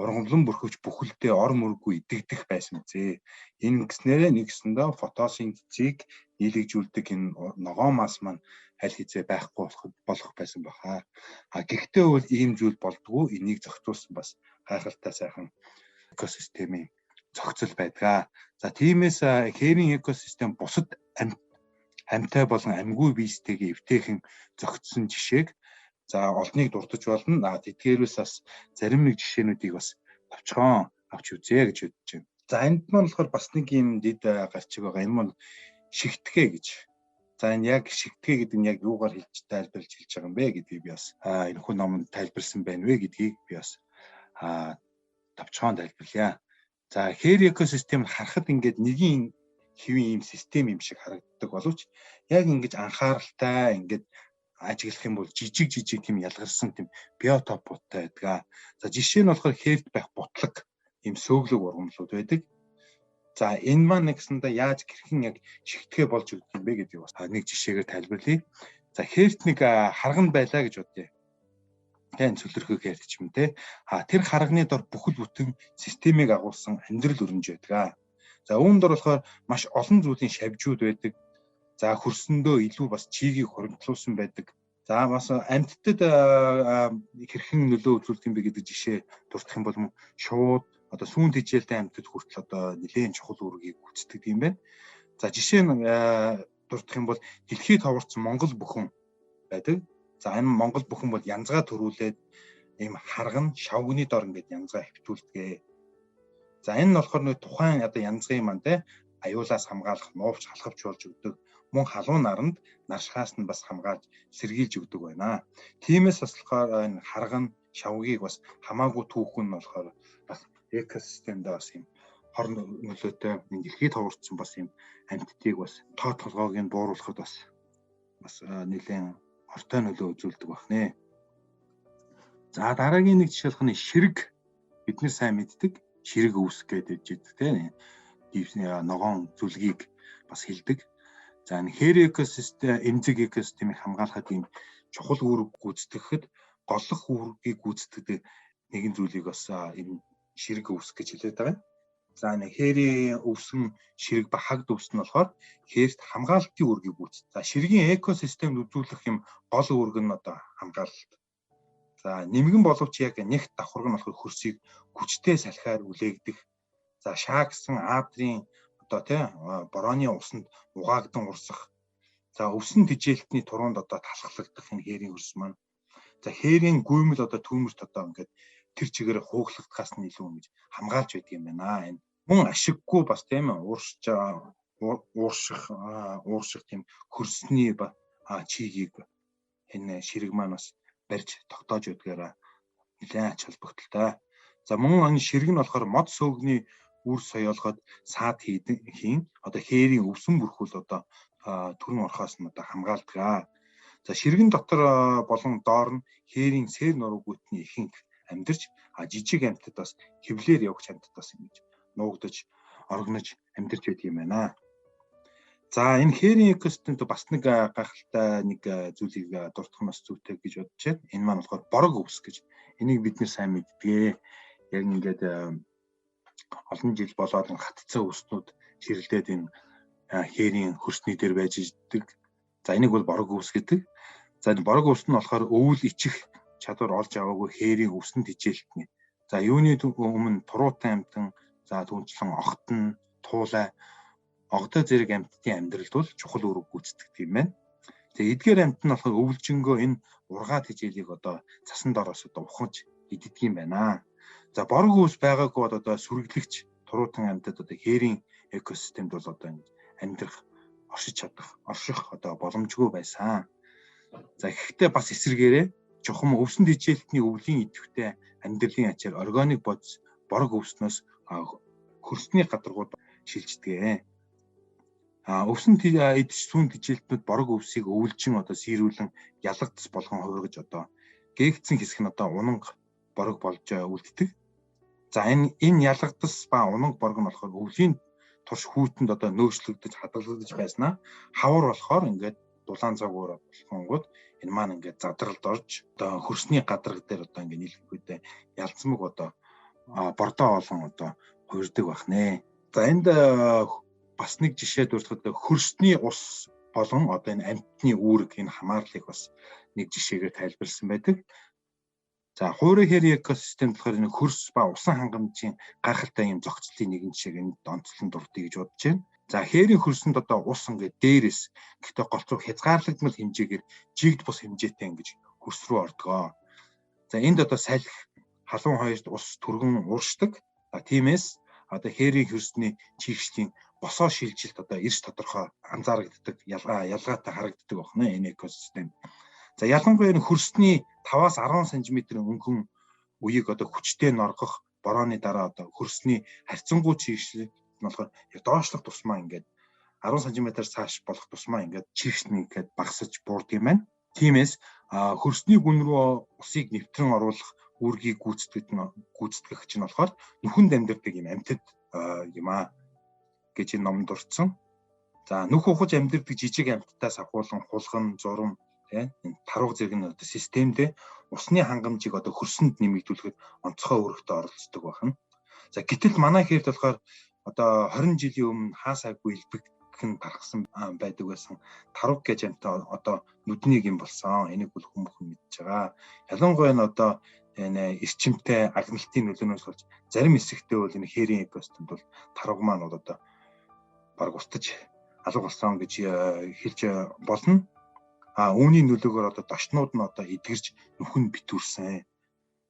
ургамлан бүрхөвч бүхэлдээ ор мөргүй идэгдэх байсан мэзээ. Энэ гэснээрээ нэгсэндээ фотосинтезийг нийлэгжүүлдэг энэ ногоон мас маань аль хэзээ байхгүй болох байсан баха. А гэхдээ бол ийм зүйл болдгоо, энийг зохицуулсан бас гайхалтай сайхан экосистемийн зохицол байдгаа. За тиймээс хээрийн экосистем бусад амьтай болон амьгүй биестэйгээ эвтэйхэн зохицсон жишээг за олныг дурдж болно. А тэдгээрээс бас зарим нэг жишээнүүдийг бас товчхон авч үзье гэж бодож байна. За энд маань болохоор бас нэг юм дэд гарчиг байгаа. Энэ маань шигтгэе гэж. За энэ яг шигтгэе гэдэг нь яг юугаар хэлж тайлбарлаж хэлж байгаа юм бэ гэдгийг би бас энэ хүн номонд тайлбарсан байна вэ гэдгийг би бас товчхон тайлбарлая. За хэр экосистем харахад ингээд нэгin хэвийн ийм систем юм шиг харагддаг боловч яг ингэж анхааралтай ингээд ажиглах юм бол жижиг жижиг тийм ялгарсан тийм биотопуудтай байдаг. За жишээ нь болохоор хээрт байх бутлаг ийм сөөглөг ургамлууд байдаг. За энэ маань нэгсэндээ яаж хэрхэн яг шигтгэе болж өгдөг юм бэ гэдгийг бас нэг жишээгээр тайлбарлая. За хээрт нэг харган байлаа гэж бодъё. Тэ цөлрөхөө хээрт ч юм те. А тэр харганы дор бүхэл бүтэн системийг агуулсан амьдрал өрнөж байдаг. За үүн дор болохоор маш олон зүйлийн шавжууд байдаг. За хөрсөндөө илүү бас чигийг хуримтлуулсан байдаг. За бас амьтдад хэрхэн нөлөө үзүүлдэг юм бэ гэдэг жишээ дурдах юм бол шууд одоо сүүн тэжээлтэй амьтад хүртэл одоо нэлээд чухал үүргийг гүйцэтгэдэг юм байна. За жишээ нь дурдах юм бол дэлхийд ховорцсон Монгол бүхэн байдаг. За энэ Монгол бүхэн бол янзгаа төрүүлээд ийм харган шавгны дор ингээд янзгаа хэвтүүлдэг. За энэ нь болохоор нэг тухайн одоо янзгын маань те аюулаас хамгаалах нуувч халахвч болж өгдөг. Мөн халуун наранд наршихаас нь бас хамгаалж сэргийлж өгдөг байна. Тиймээс бас болохоор энэ харган шавгийг бас хамаагүй түүхэн нь болохоор бас экосистемд бас юм хор нөлөөтэй энэ дэлхийд ховорцсон бас юм амьтдыг бас тоо толгойг нь бууруулахад бас бас нэлээд ортой нөлөө үзүүлдэг байх нэ. За дараагийн нэг жишээлх нь ширэг, бид нэр сайн мэддэг ширэг өвс гэдэг жидэг тийм ногоон зүлгийг бас хилдэг. За энэ хэр экосистем эмзэг экосистемийг хамгаалахад ийм чухал үүрэг гүйцэтгэхэд голлох үүргийг гүйцэтгэдэг нэгэн зүйлийг бас энэ ширэг өвс гэж хэлээд байгаа юм. За нэг хээрийн өвсөн ширэг ба хагд өвс нь болохоор хээрт хамгаалалтын үүргийг гүйцэтгэдэг. За ширгийн экосистемд үзүүлэх юм гол үүрэг нь одоо хамгаалалт. За нэмгэн боловч яг нэгт давхарга нь болохоор хөрсийг хүчтэй салхиар үлээгдэх. За шаагсан аадрын одоо тий борооны усанд угаагдан урсах. За өвсөн тэжээлтний туруунд одоо талхлагдах энэ хээрийн хөрс маань. За хээрийн гүймэл одоо түүмэрт одоо ингээд тэр чигээр хууглагдахаас нь илүү ингэж хамгаалж байдаг юм байна. Энэ мөн ашиггүй бас тийм ууршиж уурших уурших тийм хөрсний чигийг энэ ширэг маань бас барьж тогтоож байдгаараа нэлээд ач холбогдолтой. За мөн энэ ширэг нь болохоор мод сөөгний үр соёолгоод саад хийн одоо хээрийн өвсөн бүрхүүл одоо түрэн орхоос нь одоо хамгаалдаг. За ширгэн дотор болон доор нь хээрийн сэр нуруугүйтний ихэнх амьдарч жижиг амьтад бас хөвлөөр явагч амьтад бас ингэж нуугдаж орогнож амьдарч байдаг юм байна. За энэ хээрийн экосистемд бас нэг гайхалтай нэг зүйлийг дурдах нь бас зүйтэй гэж бодож байна. Энэ маань болохоор борог өвс гэж. Энийг бид нэр сайн мэддэг. Яг ингээд олон жил болоод хатцсан өвснүүд ширэлдээд энэ хээрийн хөрсний дээр байж идэг. За энийг бол борог өвс гэдэг. За энэ борог өвс нь болохоор өвөл ичих чадвар олж аваагүй хээрийн өвсөн тэжээлтний. За юуны өмнө туруутай амьтан, за түнчлэн огтон, туулай, огдой зэрэг амьтдын амьдралд бол чухал үүрэг гүйцэтгэдэг юм байна. Тэгээ эдгээр амьтан нь болохоор өвлжөнгөө энэ ургаа тэжээлийг одоо цасан доороос одоо ухаж иддэг юм байна. За борог өвс байгаагүй бол одоо сүргэлэгч туруутан амьтад одоо хээрийн экосистемд бол одоо амьдрах, оршиж чадах, орших одоо боломжгүй байсан. За гэхдээ бас эсрэгээрээ чухам өвсөн тэжээлтний өвлийн идэвхтэй амьдралын ачаар органик бодис борог өвснөөс хөрсний гадаргууд шилждэг. А өвсөн идэж сүүн тэжээлтнүүд борог өвсийг өвлжин одоо сийрүүлэн ялгадас болгон хувиргаж одоо гээгдсэн хэсэг нь одоо унанга борог болж үлддэг. За энэ ялгадас ба унанга борог нь болохоор өвлийн турш хүүтэнд одоо нөөцлөгдөж хадгалагдаж байснаа хавар болохоор ингээд дулаан цаг уур болохонгууд энэ маань ингээд задралд орж одоо хөрсний гадраг дээр одоо ингээд нийлэхгүйдээ ялцмаг одоо бордоо олон одоо хуурдаг байх нэ. За энд бас нэг жишээ дурдахад хөрсний ус болон одоо энэ амьтны үүрэг энэ хамаарлыг бас нэг жишээгээр тайлбарласан байдаг. За хуурай хэр экосистемд болохоор энэ хөрс ба усан хангамжийн гайхалтай юм зохицлын нэгэн жишээг энд онцлон дурдъя гэж бодож байна. За хээрийн хөрсөнд одоо ус ингээд дээрээс гэхдээ голцоо хязгаарлагдмал хэмжээгээр жигд бус хэмжээтэй ингэж хөрс рүү ордгоо. За энд одоо салхи халуун хоёрт ус түргэн ууршдаг. За тиймээс одоо хээрийн хөрсний чийгшлийн босоо шилжилт одоо эрс тодорхой анзаарагддаг, ялгаатай харагддаг байна энэ экосистем. За ялангуяа энэ хөрсний 5-аас 10 см өнгөн үеийг одоо хүчтэй норгох борооны дараа одоо хөрсний харьцангуй чийгшил нь болохоор яг доошлох тусмаа ингээд 10 см цааш болох тусмаа ингээд чийгшний ингээд багасж буурдаг юм байна. Тиймээс хөрсний гүн рүү усыг нэвтрэн оруулах үүргийг гүйцэтгэх чинь болохоор нүхэнд амьдардаг юм амьтад юм аа гэж энэ номонд дурдсан. За нүх ухаж амьдардаг жижиг амьтдаас ахуулан хулган, зурам тийм энэ тарууг зэрэг нь одоо системдээ усны хангамжийг одоо хөрсөнд нэмэгдүүлэхэд онцгой үүрэгтэй оролцдог байна. За гэтэл манай хэрд болохоор одоо 20 жилийн өмнө хаасаагүй элбэгхэн тархсан байдаг байсан тарууг гэж амьтаа одоо нүднийг юм болсон. Энийг бол хүмүүс бүхэн мэдж байгаа. Ялангуяа нь одоо энэ эрчимтэй агналтын нөлөөнөөс болж зарим хэсэгтээ бол энэ хээрийн экосистемд бол тарууг маань бол одоо баг устж алга болсон гэж хэлж болно. А үүний нөлөөгөөр одоо дошнууд нь одоо эдгэрч нүхэн битүүрсэн.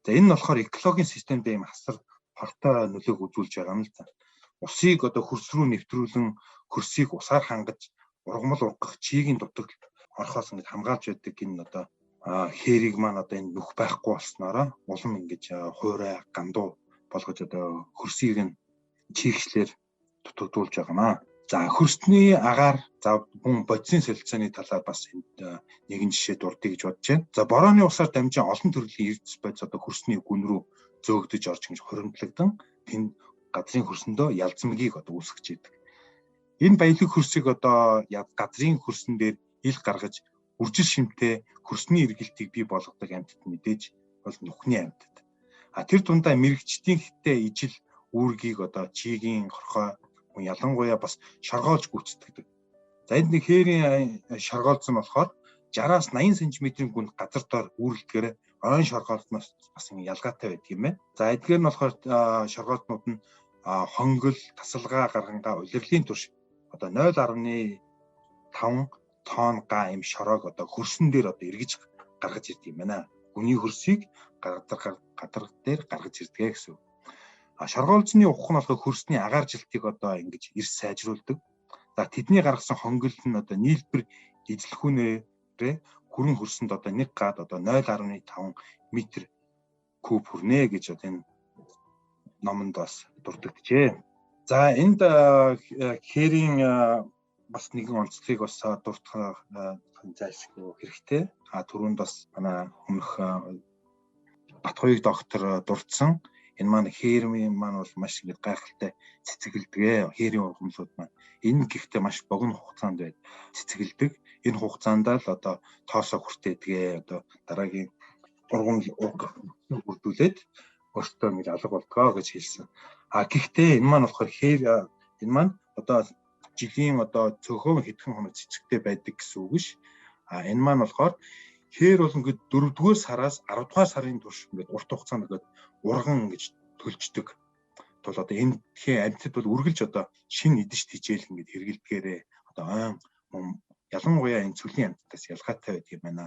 За энэ нь болохоор экологийн системд ийм хасар хортой нөлөөг үзүүлж байгаа юм л да. Усыг одоо хөрс рүү нэвтрүүлэн хөрсийг усаар хангаж ургамал ургах чигийн дутагдал орохоос ингэж хамгаалж байдаг энэ одоо хээрийг маань одоо энэ нүх байхгүй болсноороо улам ингэж хуурай гандуу болгож одоо хөрсийг нь чийгчлэр дутагдуулж байгаамаа. За хөрсний агаар за мөн бодисын солилцооны талаар бас энд нэгэн жишээ дурдъя гэж бодож байна. За борооны усаар дамжин олон төрлийн эрдэс бодис одоо хөрсний гүн рүү зөөгдөж орж ингэж хуримтлагдан тэнд газрын хөрсөндөө ялзмагийг одоо үүсгэж идэг. Энэ баялаг хөрсийг одоо газрын хөрсөн дээр ил гаргаж үржил шимтэй хөрсний эргэлтийг бий болгодог амьтад мэдээж бол нүхний амьтад. А тэр дундаа мэрэгчдийн хэтэ ижил үүргийг одоо чигийн хорхой мөн ялангуяа бас шоргоолж гүйцэтгэдэг. За энд нэг хээрийн шоргоолзон болохоор 60-аас 80 см-ийн гүнд газар доор үүрэлтгэр ойн шоргоолдноос бас ингэ ялгаатай байдаг юм байна. За эдгээр нь болохоор шоргоолтнууд нь хонгол, тасалгаа гаргангаа улирлын турш одоо 0.5 тонн га юм шороог одоо хөрсөн дээр одоо эргэж гаргаж ирдэг юм байна. Гүний хөрсийг гадар дээр гаргаж ирдэг гэсэн үг. А шоргоолжны ухах нь болохоор хөрсний агааржилтыг одоо ингэж эрс сайжруулдаг. За тэдний гаргасан хонгол нь одоо нийлбэр эзлэхүүнээрээ хүрэн хөрсөнд одоо нэг гад одоо 0.5 метр куб хүрнэ гэж одоо энэ номонд бас дурддагчээ. За энд хээрийн бас нэгэн онцлогийг бас дурдах зайлшгүй хэрэгтэй. А түрүүнд бас манай өмнөх Батхуйг доктор дурдсан. Энэ маань хээрмийн маань бол маш ингэж гайхалтай цэцгэлдэг. Хээрийн ургамлууд маань энэ гэхдээ маш богино хугацаанд байд цэцгэлдэг. Энэ хугацаанд л одоо тоосоо хүртээдэг. Одоо дараагийн ургамал бүрдүүлээд өөртөө ингэж алга болдгоо гэж хэлсэн. А гэхдээ энэ маань болохоор хээр энэ маань одоо жилийн одоо цөөхөн хэдхэн хоног цэцэгтэй байдаг гэсэн үг биш. А энэ маань болохоор хээр бол ингээд 4-р сараас 10-р сарын турш ингээд урт хугацаанд ингээд урган ингэж төлждөг. Тул одоо энэ хээ амьтад бол үргэлж одоо шин идэж тижээл ингээд хэргэлдгээрээ одоо ойн ялангуяа энэ цөлийн амьтдаас ялгаатай байдаг юм байна.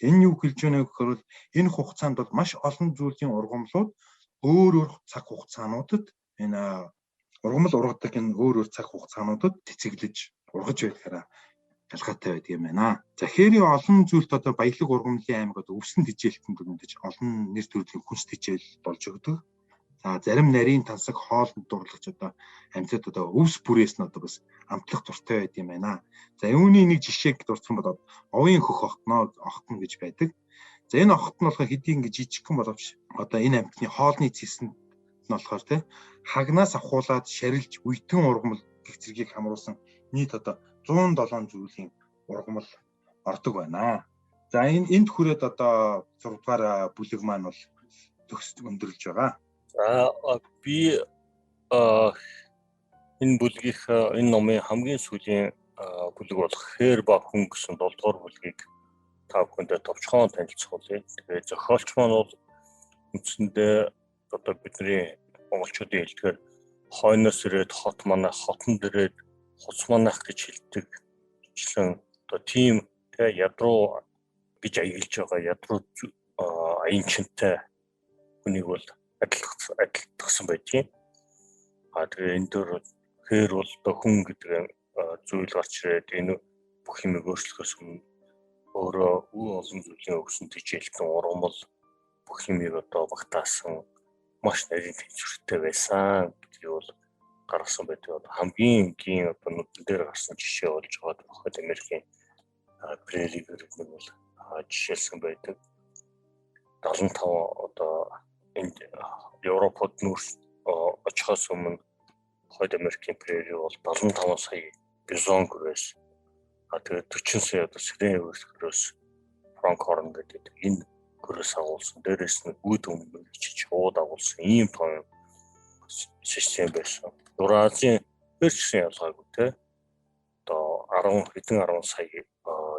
Энэ юу хэлж байна гэхээр бол энэ хугацаанд бол маш олон зүйлийн ургамлууд өөр өөр цаг хугацаануудад энэ ургамал ургадаг энэ өөр өөр цаг хугацаануудад цэцэглэж ургаж байхаараа ялгаатай байдаг юм байна. За хээрийн олон зүйлд одоо баялаг ургамлын аймаг одоо өвсөн тижээлтэнд мэдээж олон нэр төрлийн хүнс тижээл болж өгдөг. За зарим нарийн тансаг хоолнд дурлаж одоо амьтад одоо өвс бүрээс нь одоо бас амтлах дуртай байд юм байна. За үүний нэг жишээг дурдсан бол овын хөх охтно гэж байдаг. За энэ охт нь болохоор хэдий ингэ жижигхэн боловч одоо энэ амьтны хоолны цэсэнд нь болохоор те хагнаас авахуулаад шарилж үйтэн ургамал гэх зэргийг хамруулсан нийт одоо 107 зүйлийн ургамал ордог байна. За энэ энд хүрээд одоо 6 дугаар бүлэг маань бол төгс өндөрлж байгаа. За би энэ бүлгийнх энэ номын хамгийн сүүлийн бүлэг болох Хээр ба хүн гэсэн 7 дугаар бүлгийг та бүхэндээ товчхон танилцуулъя. Тэгээ зохиолч маань бол үндсэндээ одоо бидний монголчуудын хэлдгээр хойноос ирээд хот манайх, хотонд ирээд хуц манайх гэж хэлдэг члэн одоо тийм тэ ядруу гэж аяглаж байгаа ядруу аянчинтай хүнийг бол адилтгсан байдгийн. А тэгээ энэ дөр хээр бол одоо хүн гэдэг зүйл гарч ирээд энэ бүх юмыг өөрчлөхөөс өмнө өөрөө үе олон зүйлийн өвсөн тэжээлтэн ургамал бүх юмыг одоо багтаасан маш нарийн тэнцвэртэй байсан гэдгийг бол гаргасан байдаг. Одоо хамгийн энгийн одоо нүдэн дээр гарсан жишээ болж байгаа Хойд Америкийн прери гэдэг нэг бол жишээлсэн байдаг. 75 одоо энд Европод нүүрс очихоос өмнө Хойд Америкийн прери бол 75 сая бизон гөрөөс, а тэгээд 40 сая одоо сэрэн өрхөрөөс пронкорн гэдэг энэ гөрөөс агуулсан. Дээрээс нь үүд өмнө чиж шууд агуулсан ийм том систем байсан. Евразийн хэр ч гэсэн ялгаагүй те. Одоо 10 хэдэн 10 сая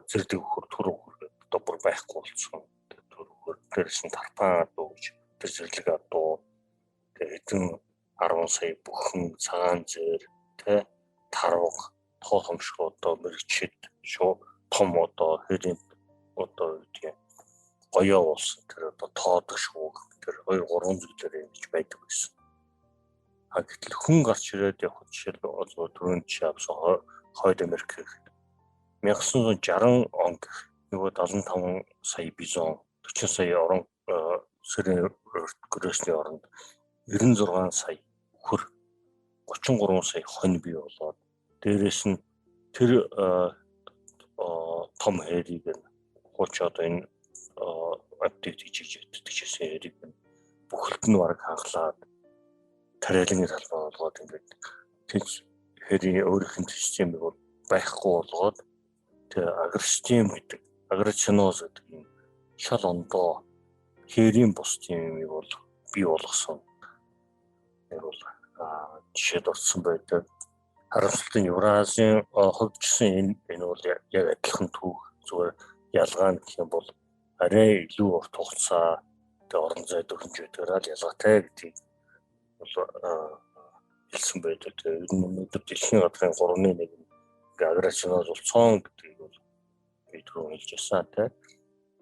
зэрдэг өхөр төр өхөр одоо бүр байхгүй болсон. Тэр өхөр дээрээс нь тарпан адуу гэж тэр зэрлэг адуу тэгээд хэдэн 10 сая бүхэн цагаан зээр те тарвга тоо томшиг одоо мэрэгчид шуу том одоо хэрийн одоо юу гэдгийг гоёо болсон тэр одоо тоодог шууг тэр 2 3 зүйлээр ингэж байдаг байсан. А гэтэл хүн гарч ирээд явхад жишээлбэл түрүүнд жишээ авсан Хойд Америк гэхэд 1960 он гэх нөгөө 75 сая бизон 40 сая орон сэрэн гөрөөсний оронд 96 сая үхэр 33 сая хонь бий болоод дээрээс нь тэр том хэрийг нь хууч одоо энэ апдейт хийж итгэжсэн хэрийг нь бүхэлд нь бараг хангалаад тариалангийн талбай болгоод ингээд тэр хэрийн өөрийнх нь системийг бол байхгүй болгоод тэр агросистем гэдэг агрочиноз гэдэг юм шал ондоо хэрийн бус тийм юмыг бол бий болгосон. Яг бол жишээд орсон байдаг. Харамсалтай нь Евразийн хувьд ч гэсэн энэ бол яг адилхан түүх, зүгээр ялгаа нь гэх юм бол арай илүү урт хугацаа тэгээ орон зай дөрөнж байдгаараа л ялгаатай гэдгийг бол хэлсэн байдаг. Тэгээ ер нь өнөөдөр дэлхийн газрын 3-ны 1 нь ингээ агрочиноз болсон гэдгийг бол би түрүүн хэлж байсан тий.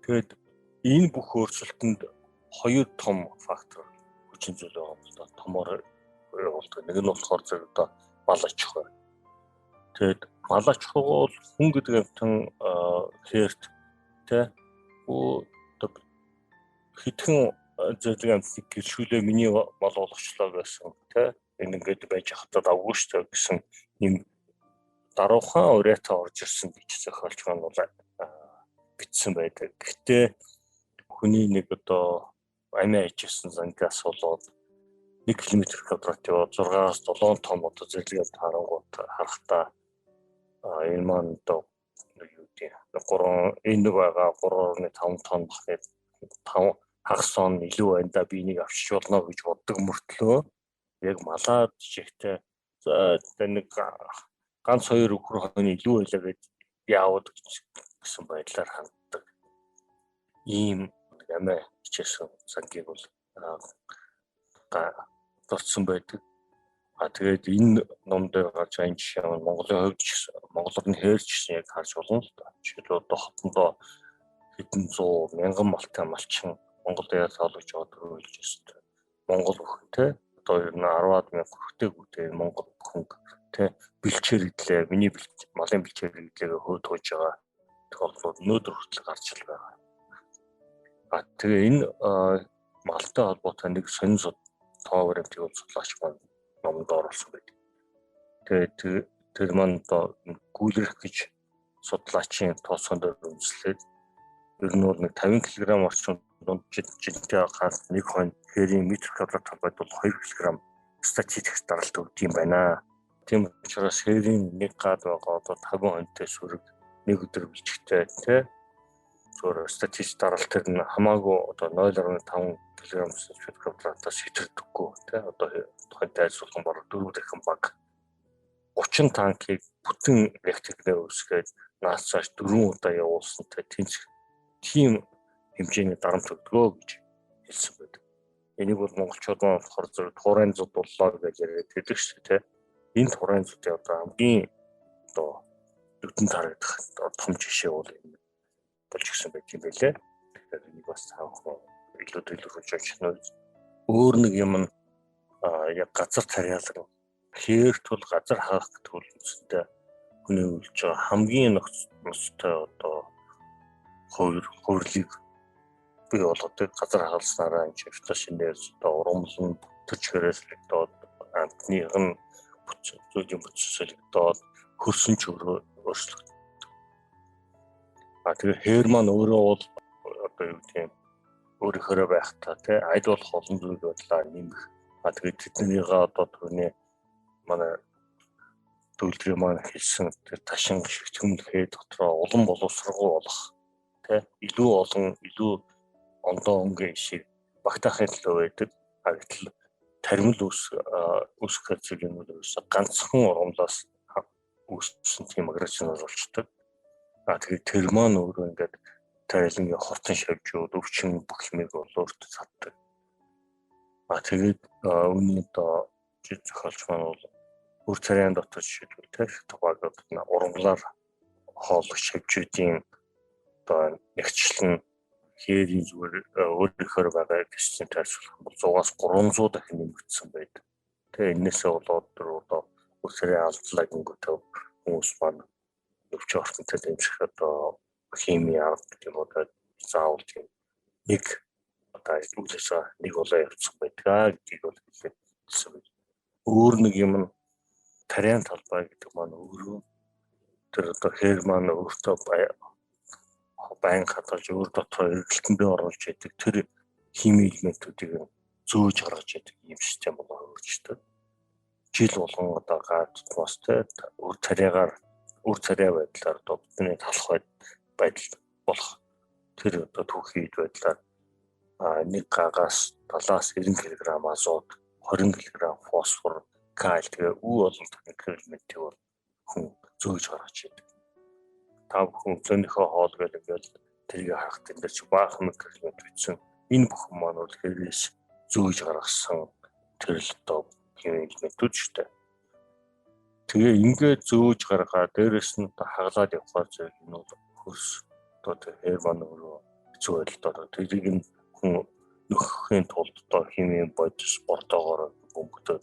Тэгээд энэ бүх өөрчлөлтөнд хоёр том фактор хүчин зүйл байгаа юм л да. Томоор явуулдаг. Нэг нь болохоор зэрэг одоо мал аж ахуй. Тэгээд мал аж ахуй бол хүн гэдэг амьтан хээрт тий одоо хэдхэн зэрлэг амьтныг гэршүүлээ миний мал болгочлоо гэсэн тий энэ ингээд байж хатад авгүй шүү дээ гэсэн юм даруухан уриатай орж ирсэн гэж зохиолч маань бол бичсэн байдаг. Гэхдээ хүний нэг одоо амиа ичсэн зангаас болоод 1 км квадрат яваад 6-аас 7 том одоо зэрлэг амьт харангуут харахтаа энэ маань одоо юу гэдэг 3 энэ нэг байгаа 3.5 тонн бахны 5 хагас он илүү байна да би энийг авчиж болно гэж боддог мөртлөө яг малаад жишээтэй за нэг ганц хоёр өхөр хойно илүү байлаа гэж яавал гэсэн байдлаар ханддаг. Ийм амиа хичээсэн сангийг бол дурдсан байдаг. А тэгээд энэ ном дээр гарч байгаа энэ жишээ нь Монголын хувьд ч гэсэн Монгол орны хээрч гэсэн яг харж болно л да. Жишээлбэл одоо хотондоо хэдэн зуун мянган малтай малчин Монгол яа тоологж байгаа дөрөв хэлж байсан. Монгол бүхэн те одоо ер нь 10-аад мянга хүртээгүүтэй Монгол бүхэн те бэлчээр идлээ. Миний малын бэлчээр идлээгээ хөө тууж байгаа тохиолдлууд өнөөдөр хүртэл гарч ил байгаа. А тэгээ энэ малтай холбоотой нэг сонин тоо баримтыг бол судлаач маань номонд оруулсан байдаг. Тэгээд тэр маань одоо гүйлрэх гэж судлаачийн тооцоон дээр үндэслээд ер нь бол нэг 50 кг орчим дунд жинтэй ганц нэг хонь хэрийн метр квадрат толгойд бол 2 кг статистик даралт өгдөг юм байна. Тийм учраас хээрийн нэг гад байгаа одоо 50 хоньтой сүрэг нэг өдөр билчгтэй тий. Зүгээр статистик даралт тэр нь хамаагүй одоо 0.5 кг сантиметр квадратаас хэтэрдэггүй тий. Одоо хоньтой айцуулах бараг 4 дахин бага. 30 танкийг бүтэн реактивнээ үүсгээд наас цааш 4 удаа явуулсантай тэнцэх тийм хэмжээний дарамт өгдгөө гэж хэлсэн байдаг. Энийг бол монголчууд маань болохоор зөв туурайн зуд боллоо гэж яриад байдаг шүү дээ, тэ. Энэ туурайн зудын одоо хамгийн одоо нүдэнд харагдах том жишээ бол энэ болж гисэн байх юм байлээ. Тэгэхээр энийг бас таах илүү төлөвлөж очно. Өөр нэг юм нь яг газар тариалан хээр тул газар хаах гэдэг бол үндсэндээ хүний үйлж байгаа хамгийн ноцтой одоо хувирлыг бий болгодог газар хагалснараа энэ шинээр одоо ургамал нь бүтэж хэрэглэгдээд амтных нь зүйлийн бүтцэлэгдээд хөрсөн ч өөрчлөгдөв. А тэгээ хээр маань өөрөө бол одоо юу гэдэг юм өөрийнхөөрөө байхдаа тий аль болох олон зүйл байдлаар нэмэх. А тэгээ тэднийгээ одоо түүний манай төгөлдрийн маань хэлсэн тэр ташин шигтгэмлэхээ дотроо улам боловсрогоо болох тий илүү олон илүү ондоо өнгө шиг багтаахын төлөө байдаг. А гэтэл таримл үүсгэхээр зүйл юм бол ерөөсө ганцхан ургамлаас үүссэн тийм агрессионал болчдөг. А тэгээд тэр маань өөрөө ингээд тариалангийн хурдан шавжууд, өвчин бүх юмыг бол өөртөө цаддаг. А тэгээд үүний одоо жид зохиолч маань бол өр царайн дотор жишээлбэл тэр тухайд ургамлаар хооллох шавжуудын одоо нэгчлэн хээрийн зүгээр өөрийнхөө байгаа гэсэн тайлбарлах бол 100-аас 300 дахин нэмэгдсэн байдаг. Тэгээ энээсээ болоод тэр одоо өр царайн алдлаа гингүүтээ хүмүүс маань өвчин ортонтой дэмжих одоо хими арга гэх юм уу заавал тийм нэг одоо үйл ажиллагаа нэг болоо явцсан байдаг гэдгийг бол хэлсэн байна. Өөр нэг юм нь тариан талбай гэдэг маань өөрөө тэр одоо хээр маань өөртөө байнга хадгалж өөр дотроо эргэлтэндээ оруулж яадаг тэр хими элементүүдийг зөөж гаргаж яадаг юм систем болоо өөрчлөлтөө. Жил болгон одоо гад тустай өөр тариагаар өөр царай байдлаар одоо бидний талах байдал болох тэр одоо түүхий эд байдлаар нэг гагаас 70-аас 90 кг азот, 20 кг фосфор, каль тэгээ үе олон микроэлементийг бол хүн зөөж гаргаж идэг. Та бүхэн өглөөнийхөө хоол гэл ингээл тэрийг харахад энэ дээр чи баахан микроэлемент бичсэн. Энэ бүхэн маань бол хэрээс зөөж гаргасан тэр л одоо химийн элементүүд шүү дээ. Тэгээ ингээд зөөж гаргаад дээрэс нь одоо хаглаад явхаар зэрэг энэ бол хөрс одоо тэр хэр маань өөрөө хэцүү байдалд ороо. Тэрийг нь хүн нөхөхийн тулд одоо химийн бодис бордоогоор бөмбөгдөд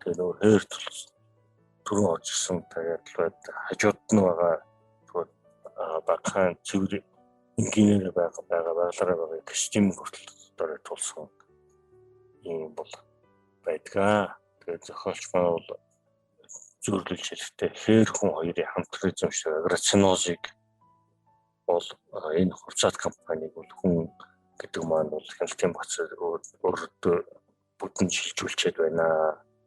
тэгээ нөгөө хээр түрүүн орж ирсэн тариад байд хажууд нь байгаа зүгээр багахан цэвэр инженер байгаа байгалаараа байгаа костюм хүртэл одоо тулсан юм бол байдгаа. Тэгээ зохиолч маань бол зөвлөж хэлэхдээ хээр хүн хоёрын хамтран эзэмшдэг агроцинозыг бол энэ хувьцаат компаниг бол хүн гэдэг маань бол хяналтын багцаар өөртөө бүтэн шилжүүлчихэд байна.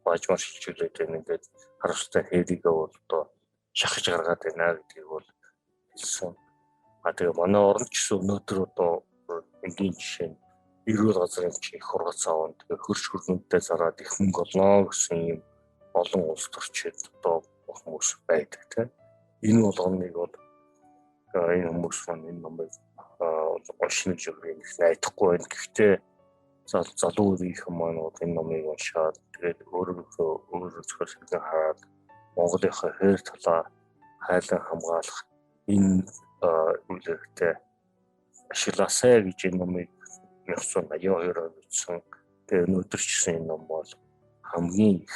Баажмаар шилжүүлээд байна. Ингээд харамсалтай хээрийгээ бол одоо шахаж гаргаад байна гэдгийг бол хэлсэн. А тэгээ манай орон ч гэсэн өнөөдөр одоо энгийн жишээ нь эрүүл газрын чи их хургац аавн тэгээ хөрш хөргөнтэй зараад их мөнгө олно гэсэн юм олон улс төрчид одоо хүмүүс байдаг тийм. Энэ болгоныг бол энэ хүмүүс маань энэ номыг уншина гэж их найдахгүй байна. Гэхдээ залуу үеийнхэн маань бол энэ номыг уншаад тэгээд өөрөөхөө өөр өнцгөөс хэрхэн хараад Монголынхаа хээр талаа хайлан хамгаалах энэ үйл хэрэгтэй ашиглаасай гэж энэ номыг 1982 онд бичсэн. Тэгээ өнөөдөр ч гэсэн энэ ном бол хамгийн их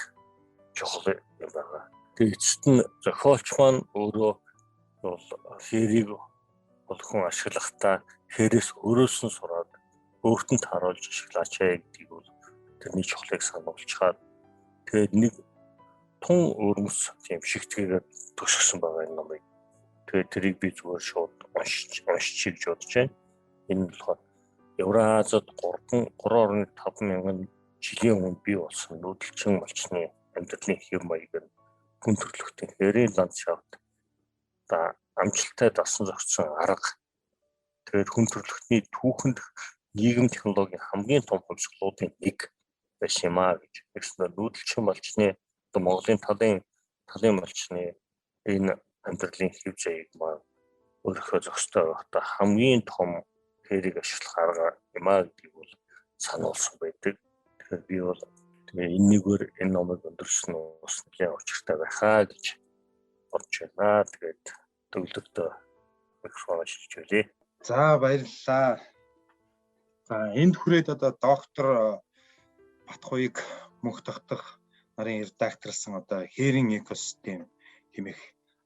чухал юм байна. Тэгээ эцэст нь зохиолч маань өөрөө бол хээрийг бол хүн ашиглахдаа хээрээс өөрөөс нь сураад өөрт нь тааруулж ашиглаач гэдгийг бол тэрний чухлыг сануулчихад тэгээд нэг тун өрмөц тийм шигтгээгээр төсгсөн байгаа энэ номыг. Тэгээд тэрийг би зүгээр шууд уншиж гэж бодож байна. Энэ нь болохоор Евразад 3.5 мянган жилийн өмнө бий болсон нүүдэлчин малчны амьдралын хэв маяг нь Хүн төрөлхтний хэрийн ландшафт одоо амжилттай дасан зохицсон арга. Тэгээд хүн төрөлхтний түүхэнд нийгэм технологийн хамгийн том хувьсгалуудын нэг байсан юм а гэж. Тэгснээр нүүдэлчин малчны одоо Монголын талын малчны энэ амьдралын хэв заяаг маань өөрийнхөө зохистой байхдаа хамгийн том хэрийг ашиглах арга юм а гэдгийг бол сануулсан байдаг. Тэгэхээр би бол тэгээ энэ нэгээр энэ номыг өндөрсөн нь бас нэлээд учиртай байхаа гэж бодож байна. Тэгээд төгөлдөртөө микрофон ашиглаж байлээ. За, баярлалаа. За, энд хүрээд одоо доктор Батхуйг мөнх тогтох нарын редакторлсан одоо Хээрийн экосистем хэмээх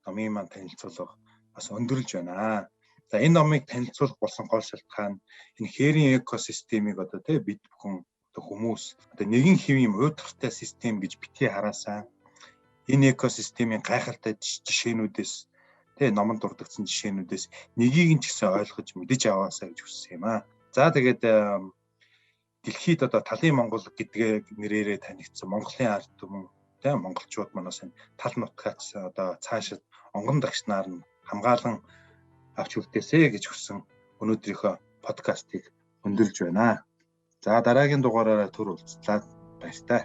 номын маань танилцуулга бас өндөрлж байна. За, энэ номыг танилцуулах болсон гол шалтгаан энэ хээрийн экосистемийг одоо тий бид бүхэн одоо хүмүүс одоо нэгэн хэв юм уйдгартай систем гэж битгий хараасаа. Энэ экосистемийн гайхалтай жишээнүүдээс тий номонд дурдгдсан жишээнүүдээс нэгийг нь ч гэсэн ойлгож мэдэж аваасаа гэж хүссэн юм аа. За, тэгээд дэлхийд одоо талын Монгол гэдгээ нэрээрээ танигдсан Монголын ард түмэн тий монголчууд манаас энэ тал нутгаач одоо цаашид онгон дагшнаар нь хамгаалан авч үлдээсэй гэж хүссэн өнөөдрийнхөө подкастыг өндөрлж байна. За, дараагийн дугаараараа төр уулзлаа. Баяртай.